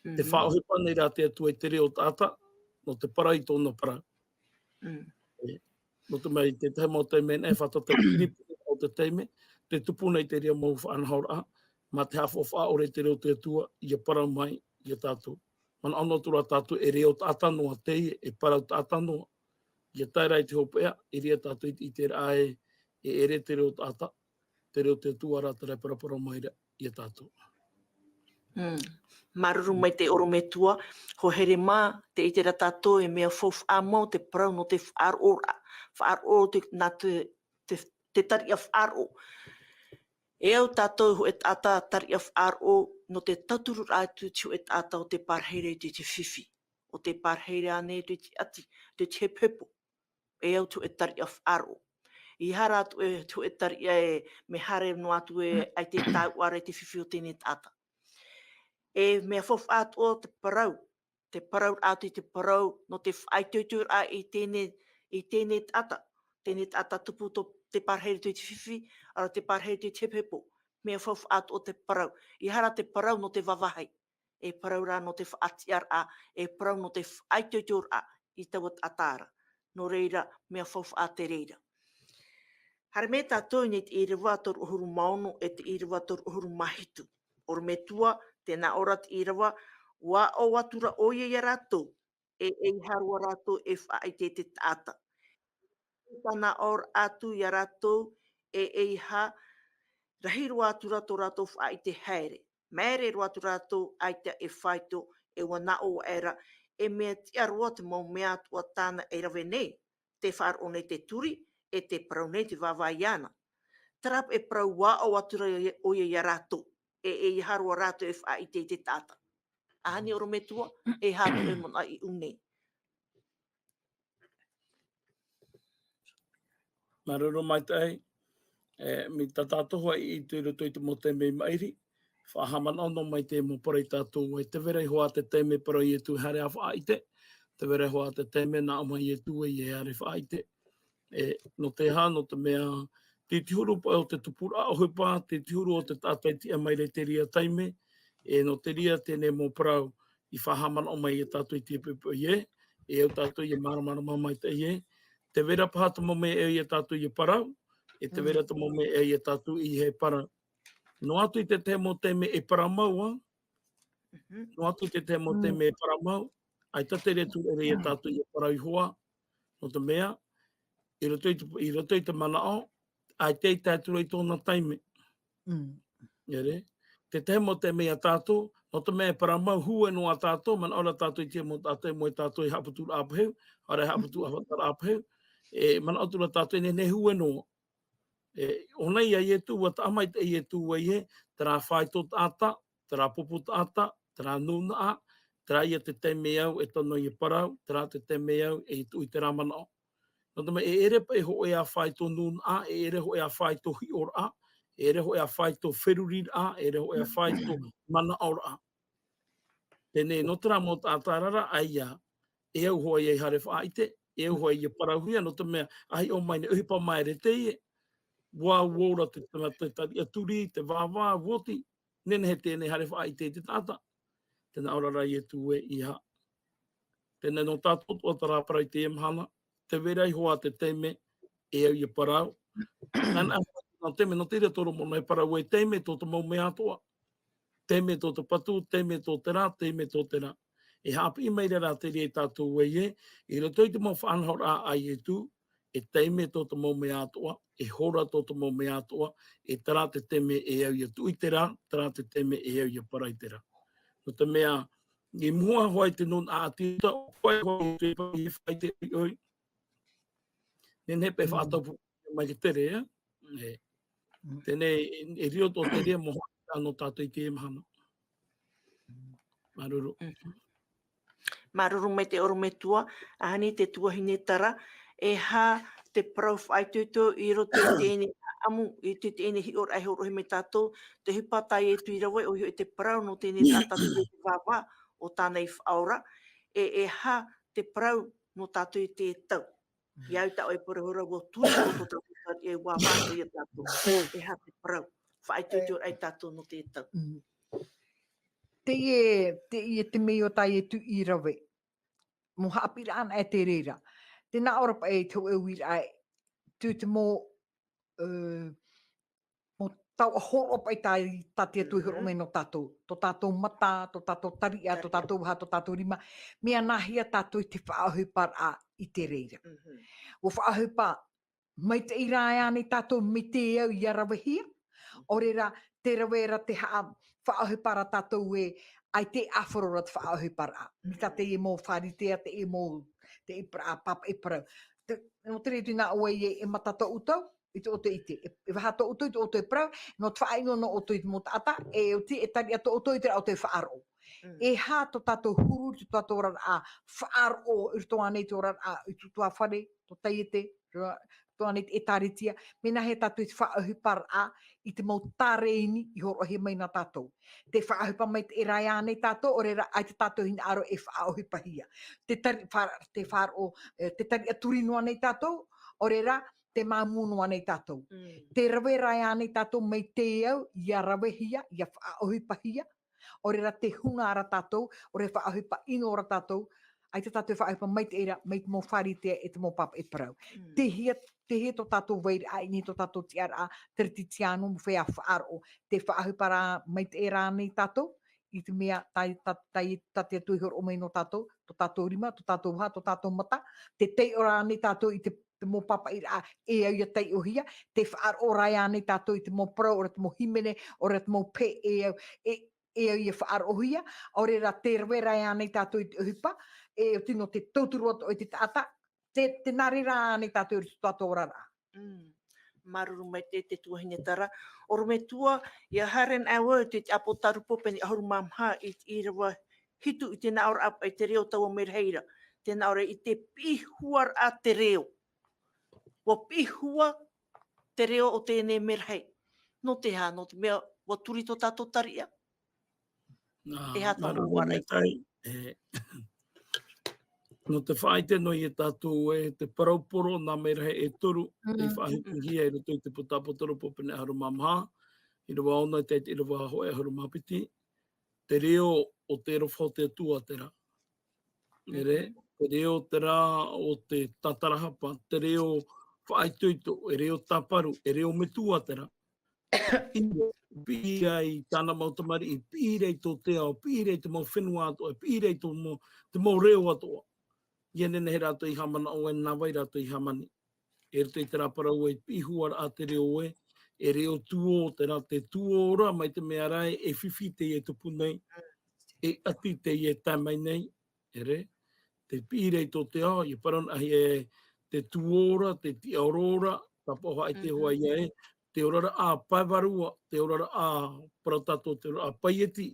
Tē Mhm. faʻaʻohipa nei ra te Atua i te reo taʻata, nō te parau i tōna parau. Mm. E, nō te mea i te tahi mau taime nei, e fātata i te ʻiriti o te taime, tē tupu nei te reira mau faʻanahoraʻa, mā te haʻafaufaʻa ʻore i te reo o te Atua, ʻia parau mai ia tātou. Manaʻo noa atu ra tātou e reo taʻata noa teie, e parau taʻata noa. ʻIa tae ra i te hopeʻa, e ʻere tātou i te, i te ʻiteraʻa ē, e ʻere te reo taʻata, te reo o te Atua rā terā e paraparau mai ra ia tātou. Mm. Māuruuru maitaʻi ʻorometua, hoa here mā, tē ʻite ra tātou e mea faufaʻa mau te parau nō te faʻaroʻoraʻa, faʻaroʻo te, nā te, te, te tariʻa faʻaroʻo. E au tātou hōʻē taʻata tariʻa faʻaroʻo nō te tautururaʻa atu i te hōʻē taʻata ʻo tē pārahi ra i te, te fifi, ʻo tē pārahi ra ānei i te tiʻati, te, te hepohepo. E au te hōʻē tariʻa faʻaroʻo. ʻEiaha rā te hōʻē, te hōʻē tariʻa e mea haere noa atu e, ʻaita e tae ra i te fifi o teie taʻata. E mea faufaʻa atoʻa te parau, te parau atu i te parau, nō te faʻaitoitoraʻa i teie, i teie taʻata. Teie taʻata tupu tō, tē pārahi ra i te fifi, ʻaore rā tē pārahi ra i te hepohepo. Mea faufaʻa atoʻa te parau. ʻEiaha rā te parau nō te vāvāhi. E parau rā nō te faʻatiʻaraʻa, e parau nō te faʻaitoitoraʻa i taua taʻata ra. Nō reira, mea faufaʻa te reira. Haere mai tātou i niʻa i te ʻīrava toru ʻahuru mā ono e te ʻīrava toru ʻahuru mā hitu. ʻOrometua, tē nā ʻō ra te ʻīrava, ʻua aʻo atu ra ʻoia ia rātou, e ʻeiaha roa rātou e faʻaʻite i te taʻata. Tē nā ʻō ra atu ia rātou, e ʻeiaha, rahi roa atu ra tō rātou faʻaʻite haere. Māere roa atu rātou, ʻaita e faito, e ʻua nā ʻō aʻera, e mea tiʻa roa te mau mea atoʻa tāna e rave nei, tē faʻaroʻo nei te turi, e tē parau nei te vāvāhi iāna. Terā paʻi e parau ʻua aʻo atu ra ʻoia ia rātou, e, e ʻeiaha roa rātou e faʻaʻite i te taʻata. ʻAhani ʻorometua, e aha tō ʻoe manaʻo i ʻō nei? Māuruuru maitaʻi, e, mai tā tātou hoʻi i te, i roto i te mau taime i maʻiri, faʻahaʻamanaʻo noa mai te mau parau ia tātou, e tē vai ra iho ā te taime parau Ietu e haere ā faʻaʻite, Te vera hoʻi te taime nā ʻō mai Ietu ē, e haere faʻaʻite. E, nō te aha, nō te mea, te tihuru paʻi o te tupuraʻa ʻohipa, te tihuru o te taʻata i tiʻa mai ra i te reira taime, e nō te reira teie mau parau i faʻahaʻamanaʻo mai ia tātou i te poʻipoʻi ē, e au tātou ia māramarama maitaʻi ē, te vera paha te mau mea e au ia tātou ia parau, e te vera te mau mea e au ia tātou i ʻeiaha e parau. Noa atu i te tahi mau taime e parau mau, ā, Mhm. noa atu i te tahi mau Mm. taime e parau mau, ʻaita te reira tū ʻere ia tātou ia parau iho ā, nō te mea, i roto i te, i roto i te manaʻo, ʻaita i tae atu ra i tōna taime. Mm. ʻEre, te tahi mau taime ia tātou, nō te mea e parau mau hū ʻē noa tātou, manaʻo ra tātou i te mau taʻata i mua ia tātou e haʻaputuraʻa pahi, ʻaore haʻaputuraʻa pahi, e manaʻo atu ra tātou e nehenehe hū ʻē noa. E, ʻōna ia Ietu, ʻua taʻa mai te Ietu ē, terā faito taʻata, terā pupu taʻata, terā nūnaʻa, terā ia te taime au e tono ia parau, terā te taime au e tuʻu i terā manaʻo. Nō te mea, e ʻere paʻi hōʻē ā faito nūnaʻa, e ʻere hōʻē ā faito hiʻoraʻa, e ʻere hōʻē ā faito feruriraʻa, e ʻere hōʻē ā faito manaʻoraʻa. Teie, nō terā mau taʻata ra, ʻaita, e au hoʻi ia haere faʻaʻite, e au hoʻi ia parauhia, nō te mea, ʻa hiʻo mai nei, ʻohipa māere teie, ʻua ora te, te, te tariʻa turi, te vāvā, ʻua oti, nehenehe teie haere faʻaʻite i te taʻata. Tē nā ʻō ra Ietu ē, ʻeiaha. Teie nō tātou atoʻa terā parau i teie mahana, te vera iho ā te taime, e au ia parau. Nāna, nō te mea, nō te reira tō Romona e parau ē, taime tō te mau mea atoʻa. Taime tō te patu, taime tō terā, taime tō terā. E haʻapiʻi mai ra te reira ia tātou ē, i roto i te mau faʻanahoraʻa a Ietu, e taime tō te mau mea atoʻa, e hora tō te mau mea atoʻa, e terā te taime e au ia tuʻu i terā, terā te taime e au ia parau i terā. Nō te mea, i mua hoʻi i te nūnaʻa ʻāti Iuta, ʻo koe hoʻi e tuʻu i te ʻoiʻoi. Nehenehe paʻi e faʻataupurehia mai te tere, ē? E. Mm. Teie, e riro atoʻa te reira mau haʻapiʻiraʻa nō tātou i teie mahana. Māuruuru. Mhm. Māuruuru maitaʻi ʻorometua, ʻahani te tuahine Tara, e aha te parau faʻaitoito i roto i teie haʻamu, i te, teie hiʻoraʻa e hōroʻahia mai ia tātou, te ʻohipa tā Ietu i rave, ʻoia hoʻi te parau nō teie taʻata i te vāvā o tāna i faʻaora, e, e aha te parau nō tātou i teie tau. Ia au tā ʻoe e parau ra, ʻua turi tō tātou tariʻa, ʻua vāhi ia tātou. E aha te parau faʻaitoitoraʻa ia tātou nō teie tau. Mm. Teie, teie te mea tā Ietu i rave. Mau haʻapiʻiraʻa anaʻe te reira. Tē nā ʻō ra paʻi te hōʻē uiraʻa, tū te mau, ē, mau taoʻa hōroʻa paʻi tā, tā te Atua i hōroʻa mai nō tātou. Tō tātou mata, tō tātou tariʻa, tō tātou vaha, tō tātou rima. Mea nāhea tātou i te faʻaʻohiparaʻa i te reira. Mhm. ʻUa faʻaʻohipa maitaʻi rā ānei tātou mai te au ʻia ravehia? ʻAore rā, tē rave ra te haʻa-, faʻaʻohipa ra tātou ē, ʻaita e ʻāfaro ra te faʻaʻohiparaʻa. Mai tā teie mau Pharisea, teie mau, teie parau, pāpaʻi parau. Te, nō te reira tē nā ʻō ē, e mata tōʻu tau i tō ʻoutou ʻite, e, e vaha tō ʻoutou i tō ʻoutou e parau, nō te faʻaʻino nō ʻoutou i te mau taʻata, e oti e tariʻa tō ʻoutou i terā ʻoutou e faʻaroʻo. Mm. E aha tō tātou huru, tō tātou oraraʻa faʻaroʻo, i roto ānei i te oraraʻa, i te ʻutuāfare, tō taiete, ra-, roto ānei i te ʻĒtārētia, mea nāhea tātou i te faʻaʻohiparaʻa i te mau tārēni i hōroʻahia mai nā tātou. Tē faʻaʻohipa maitaʻi ra ānei tātou, ʻaore rā, ʻaita tātou e hinaʻaro e faʻaʻohipahia. Tē tari-, fa-, tē faʻaroʻo, e, tē tariʻa turi noa nei tātou, ʻaore rā, tē māmū noa nei tātou. Mm. Tē rave ra ānei tātou mai te au, ʻia ravehia, ʻia faʻaʻohipahia, ʻaore rā tē huna ra tātou, ʻaore faʻaʻohipa ʻino ra tātou, ʻaita tātou e faʻaʻohipa maitaʻi ra, mai te mau Pharisea e te mau pāpaʻi parau. Mm. Tē hea, tē hea tō tātou vairaʻa, i niʻa i tō tātou tiʻaraʻa, Teretitiāno, mau feiā faʻaroʻo, tē faʻaʻohipa ra maitaʻi ra ānei tātou, i te mea tā, tā, tā, tā te Atua i hōroʻa mai nō tātou, tō tātou rima, tō tātou vaha, tō tātou mata, tē taiʻo ra ānei tātou i te, te mau pāpaʻiraʻa e au ʻia taiʻohia, tē faʻaroʻo ra ānei tātou i te mau parau, ʻaore te mau hīmene, ʻaore te mau pae e au, e, e au ʻia faʻaroʻohia, ʻaore rā tē rave ra ānei tātou i te ʻohipa, e oti nō te tauturu atoʻa i te taʻata, tē, tē nā reira ānei tātou i roto i tō tātou oraraʻa. Mm. Māuruuru maitaʻi te tuahine Tara. ʻOrometua, ʻia haere anaʻe vau i te, te ʻĀpōtarupo pene ʻahuru mā maha i te ʻīrava hitu i te nā ʻōraʻa paʻi te reo taua merahi ra. Tē nā ʻō ra i te piʻi hua ra te reo. ʻUa piʻi hua te reo o teie merahi. Nō te aha, nō te mea ʻua turi tō tātou tariʻa? Nā, e aha tō māuruuru māramarama maitaʻi, e, Nō te faʻaʻite noa ia tātou e te parau poro nā mea rahi e toru, tei faʻahoʻihia i roto i te puta ʻApotarupo pene ʻahuru mā maha, ʻīrava ono, e te ʻīrava hōʻē ʻahuru mā piti, te reo o te aroha o te Atua terā. Nē reira, te reo terā o te tātarahapa, te reo faʻaitoito, e reo tāparu, e reo metua terā. Piʻi ai tāna mau tamariʻi, piʻi ai tō te ao, piʻi ai te mau fenua atoʻa, piʻi ai tō mau, te mau reo atoʻa. Ia nehenehe rātou i haʻamanaʻo e nā vai rātou i hāmani. E roto i terā parau e piʻi huaraʻa te reo e, e reo tuō, terā te tuō ra mai te mea ra e, e fifi teie e tupu nei, e ʻati teie e tae mai nei, ʻere, te piʻi ai tō te ao, ia parau anaʻe e te tuō ra, te tiʻaoro ra, tāpaʻo haʻi te hoa ia e, te oraraʻa pae vārua, te oraraʻa parau tātou, te oraraʻa paieti,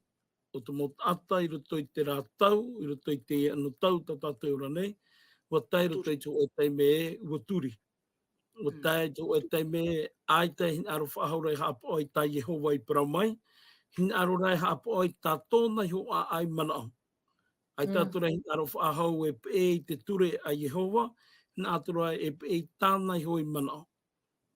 o te mau taʻata i roto i terā tau, i roto i te anotau tā tātou e ora nei, ua tae i roto i te hōʻē taime e, ua turi. Ua tae i te hōʻē taime e, ʻaita e hinaʻaro faʻahou ra e haʻapaʻo i tā Iehova i parau mai, hinaʻaro ra e haʻapaʻo i tā tōna iho ʻāʻai manaʻo. ʻAita atu ra e hinaʻaro faʻahou e peʻe i te ture a Iehova, hinaʻaro atu ra e peʻe i tāna iho i manaʻo.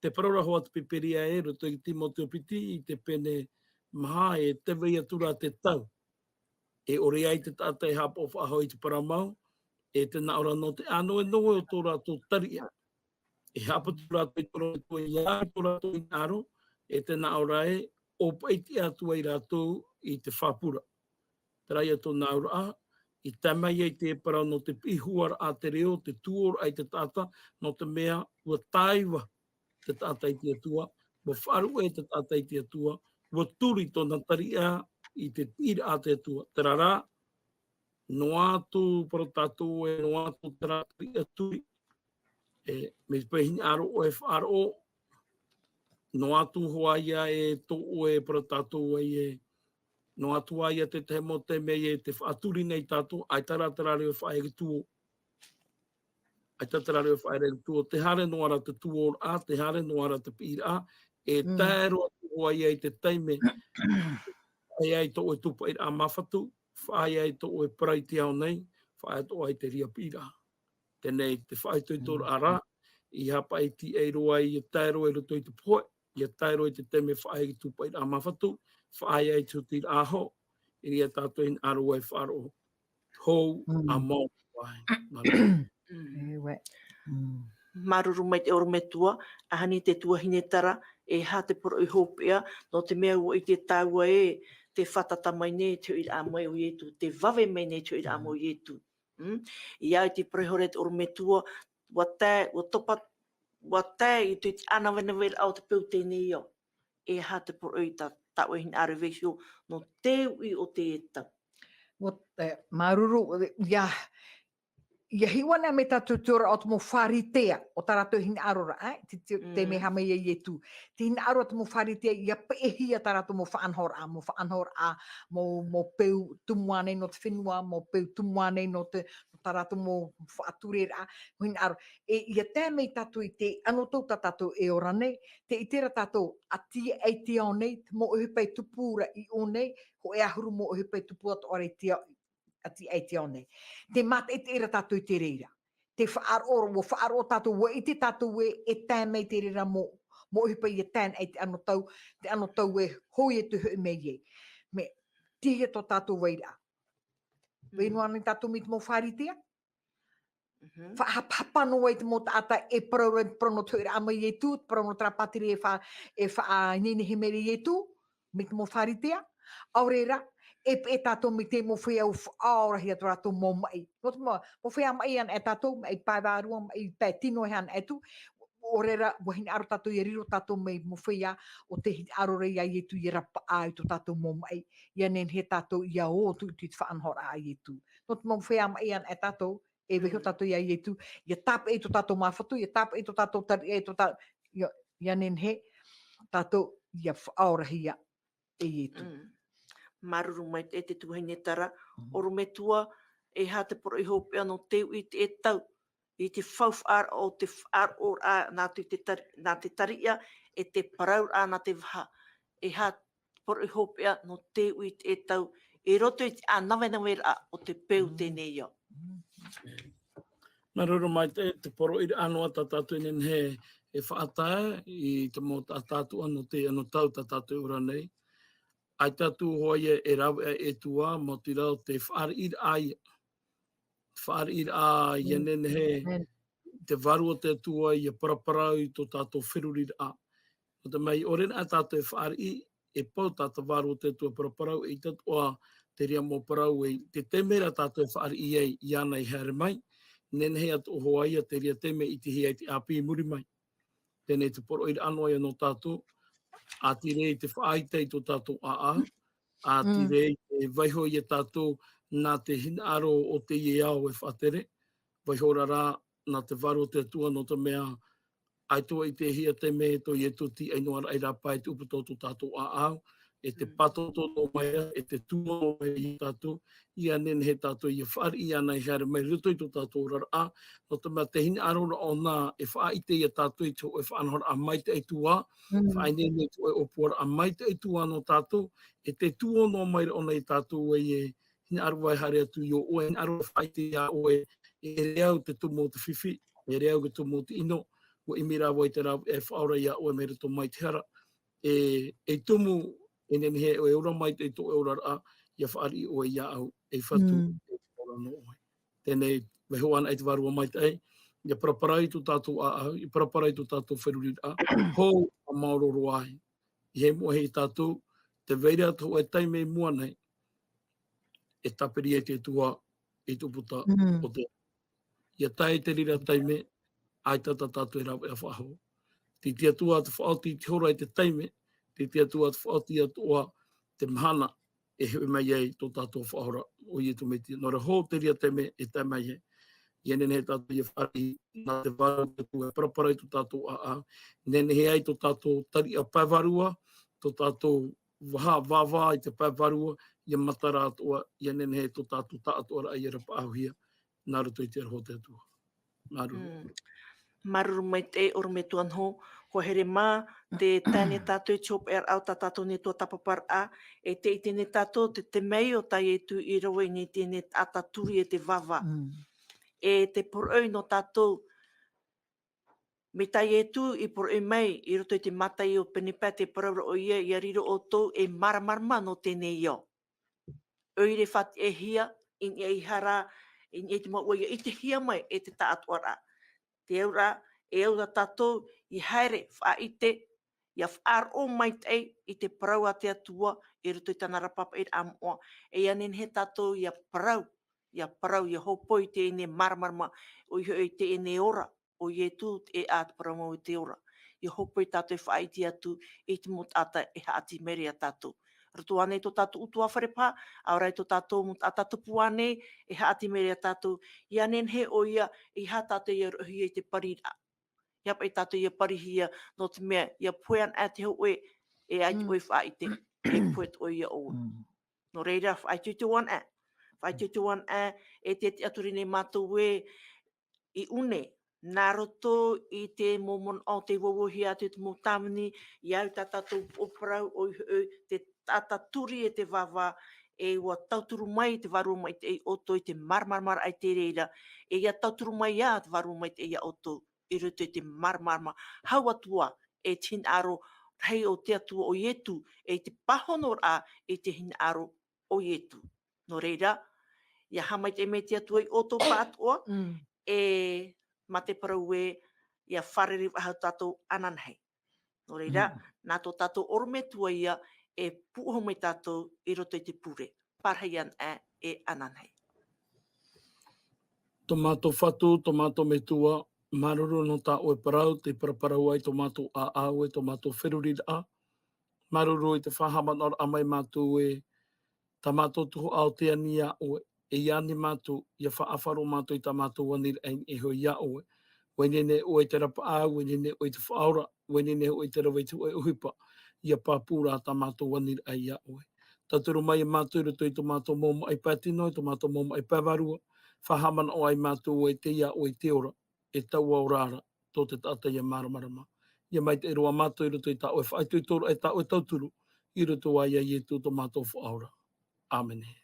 Te parau ra hoʻi te Pīpīria e roto i te Timoteo piti i te pene maha e tē vai atu ra te tau. E ʻore ai te taʻata e haʻapaʻo faʻahou i te parau mau, e te nā ʻō ra nō te ʻānoenoe o tō rātou tariʻa. E haʻapatu rātou i tō rātou, i tō rātou hinaʻaro, e te nā ʻō ra e ʻōpaʻi atu ai rātou i te fāpura. Terā ia tōna auraʻa, i tae mai ai te parau nō te piʻi huaraʻa te reo, te tuōraʻa i te taʻata, nō te mea ua tāiva te taʻata i te Atua, ua faʻaruʻe te taʻata i te Atua, ua turi tōna tariʻa i te tiʻiraʻa a te Atua. Terā rā, noa atu parau tātou e, noa atu terā tariʻa turi, e, mea paʻi hinaʻaro ʻoe e faʻaroʻo, noa atu hoʻi ia e tō ʻoe parau tātou ai e, noa atu ā ia te tahi mau taime e te faʻaturi nei tātou, ʻaita rā terā reo e faʻaea i te tuō. ʻAita terā reo e faʻaea i te tuō, tē haere noa ra te tuōraʻa, tē haere noa ra te piʻiraʻa, e tae roa atu hoʻi ia i te taime, faʻaea ai tō ʻoe tūpaʻiraʻa māfatu, faʻaea ai tō ʻoe parau i te ao nei, faʻaea atoʻa i te reira piʻiraʻa. Teie te faʻaitoitoraʻa ra, ʻeiaha paʻi e tīaʻi roa ia tae roa i roto i te pohe, ia tae roa i te taime faʻaea i te tūpaʻiraʻa māfatu, faʻaea i te hutiraʻa aho, i reira tātou e hinaʻaro e faʻaroʻo. Hou, ʻa mau, ʻoe. Māuruuru. Māuruuru maitaʻi ʻorometua, ʻahani te tuahine Tara, e aha te poroʻi hopeʻa, nō te mea ʻua ʻite tāua e, tē fātata mai nei te hoʻiraʻa mai o Ietu, tē vave mai nei te hoʻiraʻa mai o Ietu. Mm? ʻIa ʻite parau hoʻi te ʻorometua, ʻua tae, ʻua topa, ʻua tae i te, te ʻānaveraveraʻa o te peu teie nei ao. E aha te poroʻi tā, tā ʻoe hinaʻaro e vaiiho, nō te uʻi o teie tau. ʻUa, e, māuruuru, e, ʻia, ʻia hiʻo anaʻe mai tātou i te oraraʻa o te mau Pharisea, o tā rātou hinaʻaroraʻa, e, te, te, te mea haere mai ai Ietu. Te hinaʻaro o te mau Pharisea, ʻia peʻehia tā rātou mau faʻanahoraʻa, mau faʻanahoraʻa, mau, mau peu tumu ānei nō te fenua, mau peu tumu ānei nō te, nō tā rātou mau faʻatureraʻa, mau hinaʻaro. E, ʻia tae mai tātou i te anotau tā tātou e ora nei, tē ʻite ra tātou, ʻati aʻe i te ao nei, te mau ʻohipa e tupu ra i ʻō nei, hōʻē ʻahuru mau ʻohipa e tupu atoʻa ra i te ao, ʻati aʻe i te ao nei. Tē mātaʻitaʻi ra tātou i te reira. Tē faʻaroʻo, ʻua faʻaroʻo tātou, ʻua ʻite tātou e, e tae mai te reira mau, mau ʻohipa ʻia tae ana i te anotau, te anotau e hōʻē atu hoʻi mai ai. Mea, tei hea tō tātou vairaʻa. Vai noa ānei tātou mai te mau Pharisea? Mhm. Faʻahapahapa noa i te mau taʻata e parau ra, parau nō te hoʻiraʻa mai Ietu, parau nō terā pātireia e fa-, e faʻanehenehe mai ra Ietu, mai te mau Pharisea. ʻAore ra, e peʻe tātou mai te mau feiā ʻua faʻaorahia tō rātou mau maʻi. Nō te mea, mau feiā maʻi anaʻe tātou, maʻi pae vārua, maʻi pae tino e anaʻe atu. ʻAore ra, ʻua hinaʻaro tātou ʻia riro tātou mai mau feiā, ʻo tē hinaʻaro ra ia Ietu ʻia rapaʻa i tō tātou mau maʻi. ʻIa nehenehe tātou ʻia ō atu i te faʻanahoraʻa a Ietu. Nō te mau feiā maʻi anaʻe tātou, e vaiiho tātou ia Ietu, ʻia tāpeʻa i tō tātou māfatu, ʻia tāpeʻa i tō tātou tariʻa, i tō tā-, ʻia, ʻia nehenehe tātou ʻia faʻaorahia e Ietu. Mm. Māuruuru maitaʻi te tuahine Tara, ʻorometua, e aha te poroʻi hopeʻa nō te uʻi i teie tau, i te faufaʻa o te faʻaroʻoraʻa nā te, te tari-, nā te tariʻa, e te parauraʻa nā te vaha, e aha poroʻi hopeʻa nō te uʻi i teie tau, i roto i te ʻānavenaveraʻa o te peu teie nei ao. Māuruuru maitaʻi, te poroʻi ra noa tā tātou e nehenehe e faʻatae i te mau taʻata atoʻa nō te, nō tau tā tātou e ora nei. ʻAita atu hoʻi e rave aʻe e te Atua, maoti rā te fāriʻiraʻa ia. Fāriʻiraʻa ia Mm. nehenehe Amen. te vārua o te Atua ia paraparau i tō tātou feruriraʻa. Nō te mea, ʻaore rā tātou e fāriʻi, e pau tā te vārua o te Atua paraparau, ʻaita atoʻa te reira mau parau ē, te taime rā tātou e fāriʻi ai, iāna i haere mai, nehenehe atoʻa hoʻi ia te reira taime i ʻitehia ai te ʻāpī i muri mai. Teie te poroʻi ra noa ia nō tātou, ʻātīrā i te faʻaʻite i tō tātou ʻāʻau, ʻātīrā Mm. i te vaiiho ia tātou nā te hinaʻaro o teie ao e faʻatere, vaiiho ra rā nā te vārua o te Atua, nō te mea, ʻaita i ʻitehia te mea tō Ietu i tīaʻi noa ra i rāpae te ʻūputa o tō tātou ʻāʻau, e te Mm. pātōtō noa mai ra, e te tuō noa mai ia tātou, ia nehenehe tātou ia fāriʻi iāna i haere mai i roto i tō tātou oraraʻa, nō te mea te hinaʻaro ra ʻōna e faʻaʻite ia tātou i te hōʻē faʻanahoraʻa maitaʻi tuā, Mm. faʻaineine i te hōʻē ʻōpuaraʻa maitaʻi tuā nō tātou, e te tuō noa mai ra ʻōna ia tātou ē, e hinaʻaro e haere atu iā ʻoe, hinaʻaro e faʻaʻite iā ʻoe, e reo te tumu o te fifi, e reo te tumu o te ʻino, ʻua ʻimi rā vau i te rāveʻa e faʻaora iā ʻoe mai roto mai te hara, e, e tumu, e nehenehe ʻoe e ora mai i tō ʻoe oraraʻa, ia fāriʻi ʻoe iāʻu, e Fatu, Mm. e ora nō ʻoe. Teie, vaiiho ana e te Vārua Maitaʻi, ia paraparau i tō tātou ʻāʻau, ia paraparau i tō tātou feruriraʻa, hou ʻa maoro roa ai. I hea e moʻe ai tātou, tē vai ra te hōʻē taime i mua nei, e tāpiri ai te Atua i te ʻūputa Mm. o te. Ia tae i te reira taime, ʻaita tā tātou e rāveʻa faʻahou. Tē ʻite te Atua te faʻaoti i te hora e te taime, tē ʻite te Atua te faʻaoti atoʻa te mahana, e hoʻi mai ai tō tātou Faʻaora, ʻo Ietu Metia. Nō reira hou te reira taime e tae mai ai. Ia nehenehe tātou ia fāriʻi, nā te Vārua o te Atua e paraparau i tō tātou ʻāʻau. Nehenehe ai tō tātou tariʻa pae vārua, tō tātou vaha vāvā i te pae vārua, ia matara atoʻa, ia nehenehe tō tātou taʻatoʻaraʻa ia rapaʻauhia, nā roto i te aroha o te Atua. Māuruuru. Mm. Māuruuru maitaʻi, ʻorometua Noho, ʻua haere mā te tae nei tātou i te hopeʻaraʻa o tā tātou nei tuatāpaparaʻa, e tē ʻite nei tātou te, te mea o tā Ietu i rave i niʻa i teie taʻata turi e te vāvā. Mm. E te poroʻi nō tātou, mai tā Ietu i poroʻi mai i roto i te Mātaio pene pae, tē parau ra ʻoia, ʻia riro ʻoutou ei māramarama nō teie nei ao. ʻOire e faʻatiʻahia i niʻa i hara, i niʻa i te mau ʻua ʻitehia mai e te taʻatoʻaraʻa. Te auraʻa, e au ra tātou i haere faʻaʻite, ʻia faʻaroʻo maitaʻi i te parau a te Atua i roto i tāna ra pāpaʻiraʻa moʻa, e ʻia nehenehe tātou ʻia parau, ʻia parau, ʻia hōpoi i teie māramarama, ʻoia hoʻi teie ora, ʻo Ietu, e ʻā te parau mau i te ora. ʻIa hōpoi tātou e faʻaʻite atu i te mau taʻata e haʻati mai ra iā tātou. Roto ānei tō tātou ʻutuāfare paha, ʻaore rā tō tātou mau taʻata tupu ānei e haʻati mai ra iā tātou, ʻia nehenehe ʻoia, ʻeiaha tātou ʻia roʻohia i te pariraʻa. ʻIa paʻi tātou ʻia parihia, nō te mea, ʻia pohe ana te hōʻē, e ʻaita Mm. ʻoe faʻaʻite, e pohe atoʻa iā ʻoe. Mm. Nō reira, faʻaitoito ana, faʻaitoito ana, e te, te tiʻaturi nei mātou ē, i ʻū nei, nā roto i te mau manaʻo, tē vauvauhia atu te mau tāvini, ʻia au tā tātou upoʻo parau, ʻoia hoʻi te taʻata turi e te vāvā, e ʻua tauturu mai te Vārua Maitaʻi iā ʻoutou i te māramarama i te reira, e ʻia tauturu mai ā te Vārua Maitaʻi iā ʻoutou i roto i te māramarama hau atu ā, e te hinaʻaro rahi o te Atua ʻo Ietu, e te pāhonoraʻa i te hinaʻaro ʻo Ietu. Nō reira, ʻia haʻamaitaʻi mai te Atua iā ʻoutou pāʻatoʻa, Mm. e mā te parau ē, ʻia fārerei faʻahou tātou ananahi. Nō reira, Mm. nā tō tātou ʻorometua ïa e pūʻohu mai tātou i roto i te pure. Pārahi ana e ananahi. Tō mātou Fatu, tō mātou Metua, māuruuru nō tā ʻoe parau, tē paraparau ai tō mātou ʻāʻau, e tō mātou feruriraʻa. Māuruuru i te faʻahaʻamanaʻoraʻa mai mātou e tā mātou tuhaʻa Oteani iā ʻoe, e ani mātou, ʻia faʻaʻaro mātou i tā mātou aniraʻa i niʻa iho iā ʻoe. ʻUa ineine ʻoe i te rapaʻau, ʻua ineine ʻoe i te faʻaora, ʻua ineine ʻoe i te rave i te hōʻē ʻohipa, ʻia pāpū rā tā mātou aniraʻa iā ʻoe. Tauturu mai mātou i roto i tō mātou mau maʻi pae tino, i tō mātou mau maʻi pae vārua, faʻahaʻamanaʻo ai mātou ē tei iā ʻoe te ora, e taua ora ra, tō te taʻata ʻia māramarama. ʻIa maitaʻi roa mātou i roto i tā ʻoe faʻaitoitoraʻa, e tā ʻoe tauturu, i roto ā iā Ietu tō mātou Faʻaora. ʻĀmene.